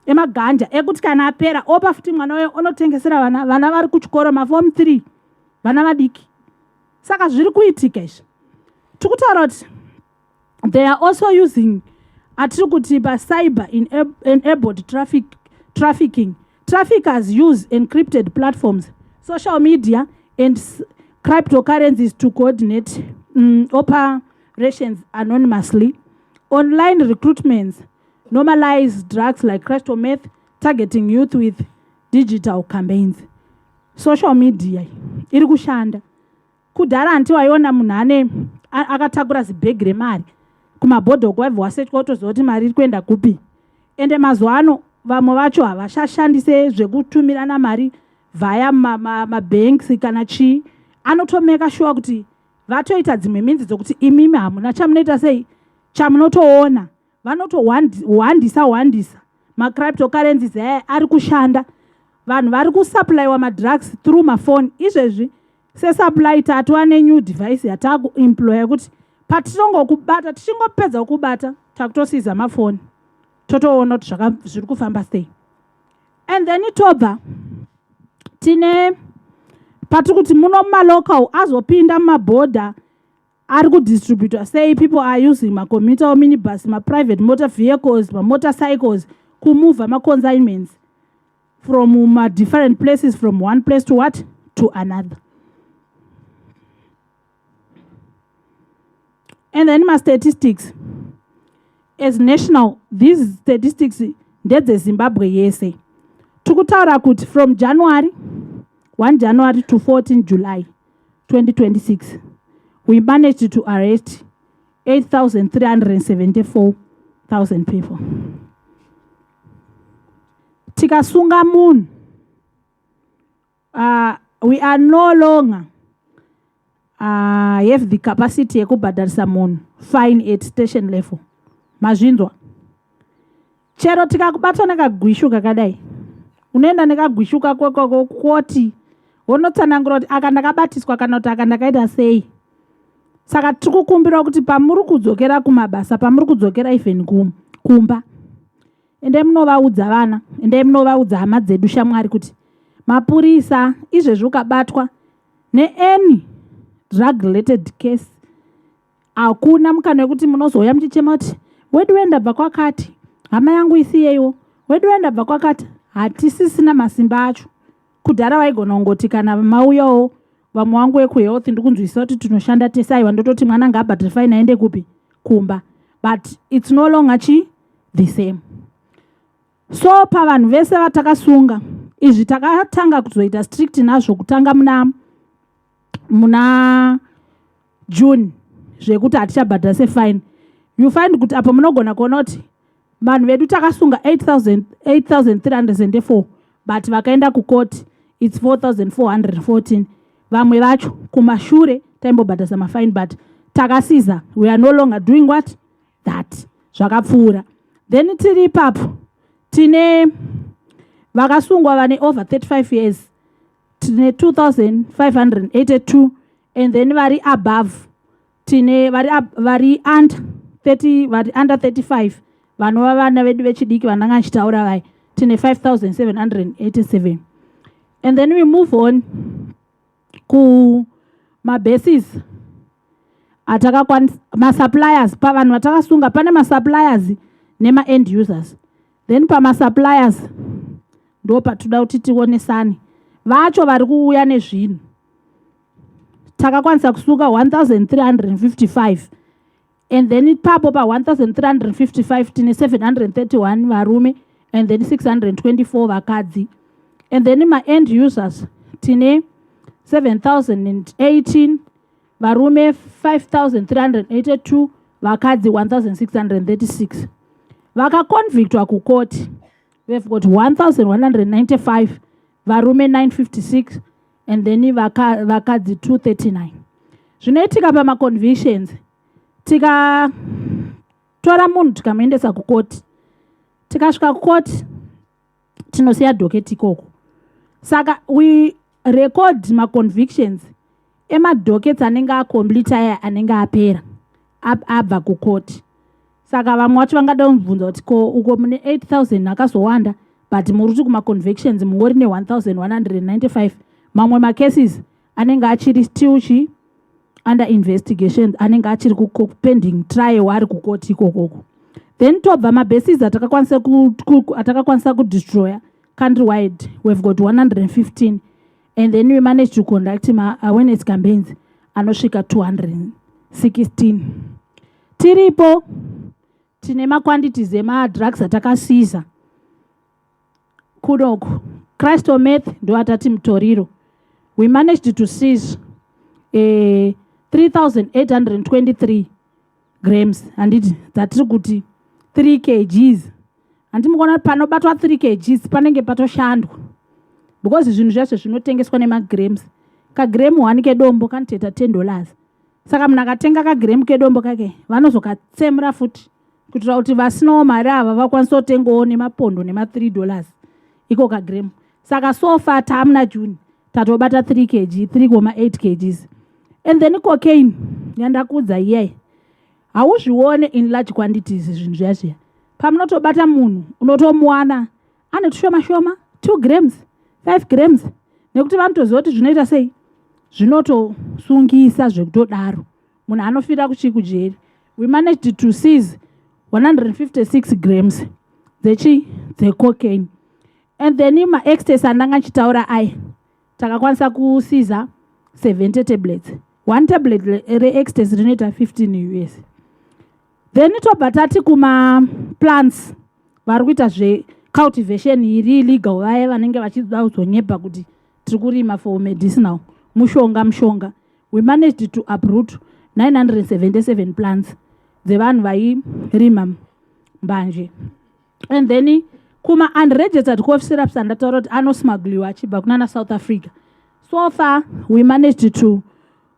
B: emaganja ekuti kana apera opa futi mwana uyo, onotengesera vana, vana vari kuchikoro, maform 3, vana vadiki. Saka zviri kuitika izvi. Tiri kutaura kuti they are also using atiri kuti pacyber enabled trafficking. Traffickers use encrypted platforms, social media and cryptocurrencies to coordinate operations anonymously. Online recruitments normalize drugs like crystal meth, targeting youth with digital campaigns. Social media iri kushanda. Kudhara hanti waiona munhu ane akatakura zibhegi remari kumabhodha uko, waibva wasetwa, utoziva kuti mari iri kuenda kupi. Ende mazuva ano vamwe vacho havachashandise zvekutumirana mari via mabanks kana chii. Anotomeka sure kuti vatoita dzimwe means dzokuti imimi hamuna chamunoita sei, chamunotoona. Vanotohwandisa hwandisa macryptocurrencies aya ari kushanda. Vanhu vari kusupplywa madrugs through mafoni izvezvi. Sesupply tatova nenew device yatakuemploya kuti patinongokubata, tichingopedza kukubata, takutosiza mafoni, totoona kuti zviri kufamba sei. And then tobva tine patiri kuti muno mumalocal azopinda mumabhodha, ari kudistributwa sei? People are using macommuter minibus, maprivate motor vehicles, mamotorcycles kumova maconsignments from madifferent places, from one place to what, to another. And then mastatistics as national, these statistics ndedzeZimbabwe yese. Tiri kutaura kuti from January 1 January to 14 July 2026, we managed to arrest 8374,000 people. Tikasunga munhu, we are no longer have the capacity yekubhadharisa munhu fine at station level. Mazvinzwa? Chero tikakubata nekagwishu kakadai, unoenda nekagwishu kako koti wonotsanangura kuti aka ndakabatiswa kana kuti aka ndakaita sei. Saka tiri kukumbira kuti pamuri kudzokera kumabasa, pamuri kudzokera even kumba, endai munovaudza vana, endai munovaudza hama dzedu, shamwari, kuti mapurisa izvezvi ukabatwa neany drug related case, hakuna mukana wekuti munozouya muchichema kuti Wedu ndabva kwakati, hama yangu isiyeiwo, wedu ndabva kwakati. Hatisisina masimba acho. Kudhara waigona kungoti kana mauyawo vamwe vangu vekuhealth, ndikunzwisisa kuti tinoshanda tese, aiwa, ndototi mwana ngaabhadhare fine, aende kupi? Kumba. But it's no longer chi the same. So pavanhu vese vatakasunga, izvi takatanga kuzoita strict nazvo kutanga muna June, zvekuti hatichabhadhara sefine. You find kuti apo munogona kuona kuti vanhu vedu takasunga 8304, but vakaenda kukoti it's 4414. Vamwe vacho kumashure taimbobhadhasa mafine, but takasiza. We are no longer doing what that, zvakapfuura. Then tiri ipapo, tine vakasungwa vane over 35 years, tine 2582, and then vari above, tine vari under 30, vari under 35, vanova vana vedu vechidiki vandanga ndichitaura vai, tine 5787. And then we move on kumabasis atakakwanisa, masuppliers. Pavanhu vatakasunga pane masuppliers nemaend users. Then pamasuppliers ndo patoda kuti tionesane vacho vari kuuya nezvinhu. Takakwanisa kusunga 1355, and then ipapo pa1355 tine 731 varume and then 624 vakadzi. And then maend users tine 7018 varume, 5382 vakadzi, 1636. Vakaconvictwa kukoti, we've got 1195 varume, 956, and then vakadzi 239. Zvinoitika pamaconvictions, tikatora munhu tikamuendesa kukoti, tikasvika kukoti tinosiya docket ikoko. Saka we record maconvictions emadockets anenge acomplete, aya anenge apera, abva kukoti. Saka vamwe vacho vangada kumubvunza kuti, ko uko mune 8000 akazowanda, but muri kuti kumaconvictions mungori ne1195? Mamwe macases anenge achiri still chi under investigation, anenge achiri pending trial, ari kukoti ikokoko. Then tobva mabases atakakwanisa kudestroya countrywide, we've got 115, and then we managed to conduct ma-awareness campaigns anosvika 216. Tiripo, tine maquantities emadrugs atakasiza kunoku. Crystal meth ndo atati mutoriro. We managed to seize 3823 grams, handiti? Dzatiri kuti 3 kgs. Handiti mukuona panobatwa 3 kgs panenge patoshandwa, because zvinhu zvazvo zvinotengeswa nemagrams. Kagremu 1 kedombo kanotoita $10. Saka munhu akatenga kagremu kedombo kake, vanozokatsemura futi kuitira kuti vasinawo mari ava vakwanise kutengawo nemapondo nema$3 iko kagremu. Saka so far taamuna June tatobata 3 kg, 3,8 kgs. And then cocaine yandakuudza iyai, hauzvione in large quantities zvinhu zviya zviya. Pamunotobata munhu unotomuwana ane tushoma shoma, 2 grams, 5 grams, nekuti vanotoziva kuti zvinoita sei, zvinotosungisa zvekutodaro, munhu anofira kuchii? Kujeri. We managed to seize 156 grams dzechi dzecocaine. And then maecstasy andanga nchitaura aya, takakwanisa kusiza 70 tablets. One tablet reecstasy rinoita 15 US. Then tobva tati kumaplants vari kuita zvecultivation iri illegal, vaya vanenge vachida kuzonyepa kuti tiri kurima for medicinal, mushonga mushonga, we managed to uproot 977 plants dzevanhu vairima mbanje. And then kuma unregistered cough syrups andataura kuti anosmugliwa achibva kunana South Africa, so far we managed to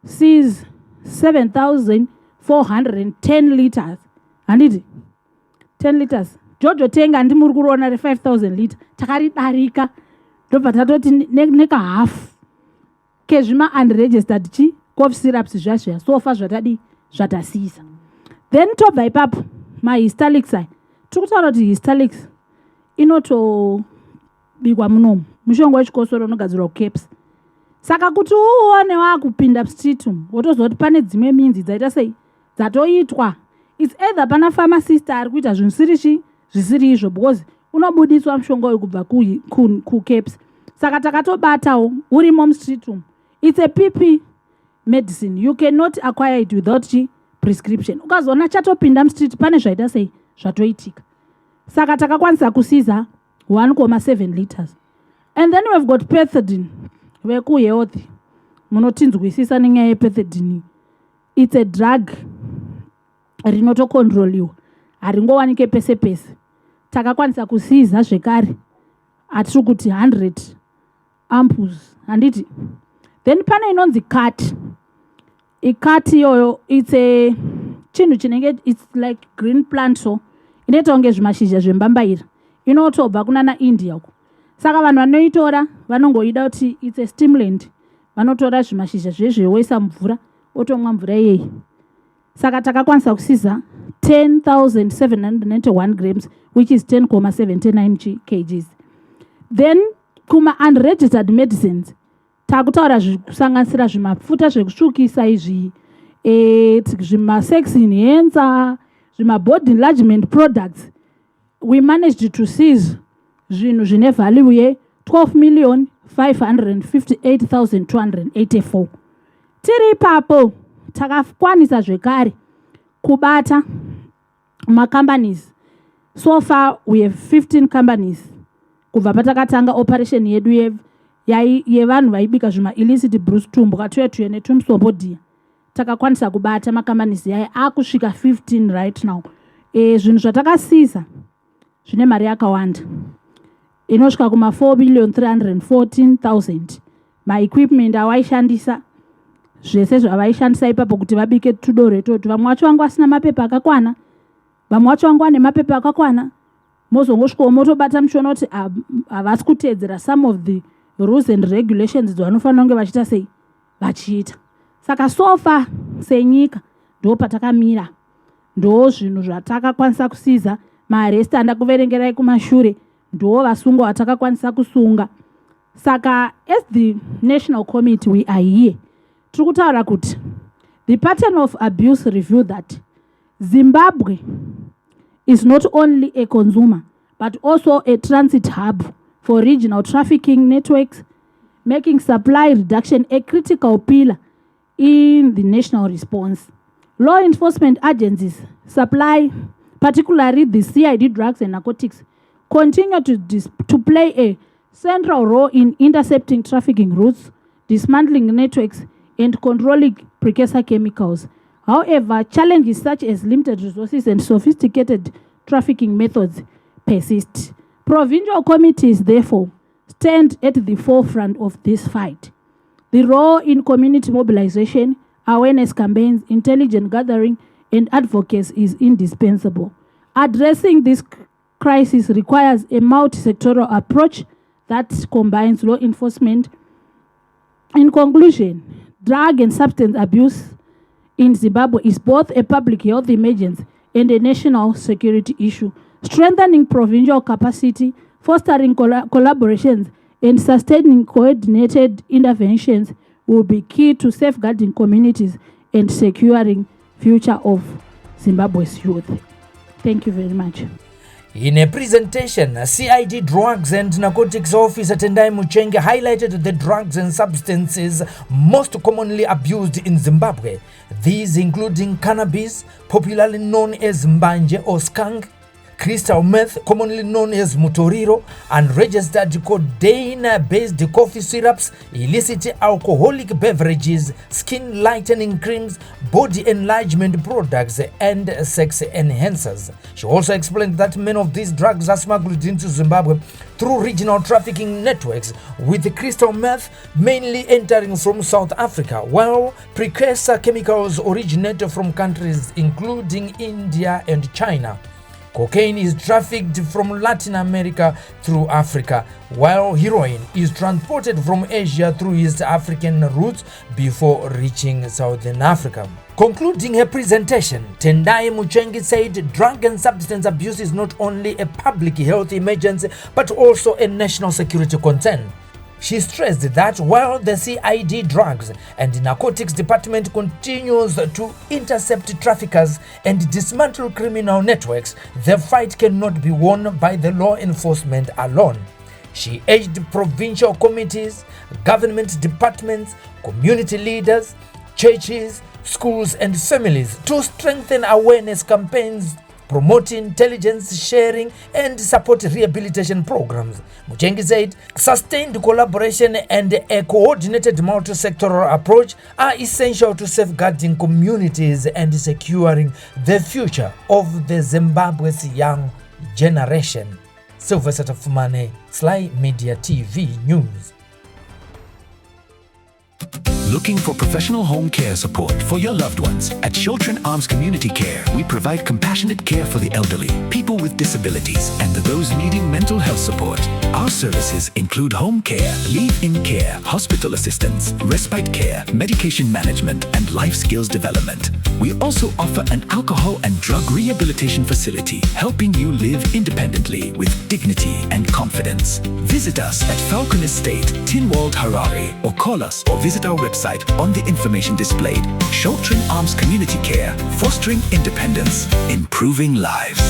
B: seize 7410 liters, handiti? 10 liters jojo tank, handi muri kuriona re5000 liter? Takaridarika, ndobva tatoti nekahafu kezvima unregistered chi cough syrups zviya zviya. So far zvatadi zvatasisa. Then tobva ipapo, mahistalix aya tiri kutaura kuti histalix inotobikwa munomu, mushonga wechikosoro unogadzirwa kuCAPS. Saka kuti uuone waakupinda street umu, wotoziva kuti pane dzimwe minzi dzaita sei, dzatoitwa. It's either pana pharmacist ari kuita zvinhu zvisiri chi zvisiri izvo, because unobudiswa mushonga uyu kubva kuCAPS. Saka takatobatawo urimo mustreet umu. It's a PP medicine. You cannot acquire it without chi prescription. Ukazoona chatopinda mustreet, pane zvaita sei, zvatoitika. Saka takakwanisa kuseiza 1,7 liters. And then we've got pethidine. Vekuhealth munotinzwisisa nenyaya yepethidine. It's a drug rinotocontroliwa, haringowanike pese pese. Takakwanisa kuseiza zvekare atiri kuti 100 ampoules, handiti? Then pane inonzi khat. Ikhat iyoyo, it's a chinhu chinenge, it's like green plant, so inoita kunge zvimashizha zvembambaira. Inotobva kunana India uko. Saka vanhu vanoitora vanongoida kuti it's a stimulant. Vanotora zvimashizha zvezvewoisa mvura, otomwa mvura iyeyi. Saka takakwanisa kuseiza 10,791 grams, which is 10,79 kgs. Then kuma unregistered medicines, takutaura kusanganisira zvimafuta zvekusvukisa izvi, zvimasex enhancer, zvimabody enlargement products. We managed to seize zvinhu zvine value ye12 million 558,284. Tiri ipapo, takakwanisa zvekare kubata macompanies. So far we have 15 companies kubva patakatanga operation yedu yevanhu vaibika zvima-illicit brews, tumbwa tuye tuye netumusopodhiya. Takakwanisa kubata macompanies yaya akusvika 15 right now. Zvinhu zvatakaseiza zvine mari yakawanda inosvika kuma4 million 314 000. Maequipment avaishandisa, zvese zvavaishandisa ipapo kuti vabike tudoro itoti, vamwe vacho vanga vasina mapepa akakwana, vamwe vacho vanga vane mapepa akakwana. Mozongosvikawo motobata muchiona kuti havasi kuteedzera some of the rules and regulations dzavanofanira kunge vachiita sei, vachiita. Saka so far senyika ndo patakamira, ndo zvinhu zvatakakwanisa kuseiza. Maarrest andakuverengerai kumashure ndo vasungwa vatakakwanisa kusunga. Saka as the national committee, we are here, tiri kutaura kuti the pattern of abuse reveal that Zimbabwe is not only a consumer but also a transit hub for regional trafficking networks, making supply reduction a critical pillar in the national response. Law enforcement agencies supply, particularly the CID Drugs and Narcotics, continue to play a central role in intercepting trafficking routes, dismantling networks, and controlling precursor chemicals. However, challenges such as limited resources and sophisticated trafficking methods persist. Provincial committees, therefore, stand at the forefront of this fight. The role in community mobilization, awareness campaigns, intelligence gathering, and advocacy is indispensable. Addressing this crisis requires a multi-sectoral approach that combines law enforcement. In conclusion, drug and substance abuse in Zimbabwe is both a public health emergency and a national security issue. Strengthening provincial capacity, fostering collaborations, and sustaining coordinated interventions will be key to safeguarding communities and securing future of Zimbabwe's youth. Thank you very much.
A: In a presentation, CID Drugs and Narcotics Officer Tendai Muchenge highlighted the drugs and substances most commonly abused in Zimbabwe. These including cannabis, popularly known as mbanje or skunk, crystal meth, commonly known as mutoriro, unregistered codeine-based coffee syrups, illicit alcoholic beverages, skin lightening creams, body enlargement products, and sex enhancers. She also explained that many of these drugs are smuggled into Zimbabwe through regional trafficking networks, with crystal meth mainly entering from South Africa, while precursor chemicals originate from countries including India and China. Cocaine is trafficked from Latin America through Africa, while heroin is transported from Asia through East African routes before reaching Southern Africa. Concluding her presentation, Tendai Muchengi said drug and substance abuse is not only a public health emergency but also a national security concern. She stressed that while the CID Drugs and Narcotics Department continues to intercept traffickers and dismantle criminal networks, the fight cannot be won by the law enforcement alone. She urged provincial committees, government departments, community leaders, churches, schools, and families to strengthen awareness campaigns, promote intelligence sharing, and support rehabilitation programs. Muchengi said sustained collaboration and a coordinated multi-sectoral approach are essential to safeguarding communities and securing the future of the Zimbabwe's young generation. Sylvester Fumane, Sly Media TV News.
C: Looking for professional home care support for your loved ones? At Children Arms Community Care, we provide compassionate care for the elderly, people with disabilities, and those needing mental health support. Our services include home care, live-in care, hospital assistance, respite care, medication management, and life skills development. We also offer an alcohol and drug rehabilitation facility, helping you live independently with dignity and confidence. Visit us at Falcon Estate, Tinwald, Harare, or call us or visit our website on the information displayed. Sheltering Arms Community Care, fostering independence, improving lives.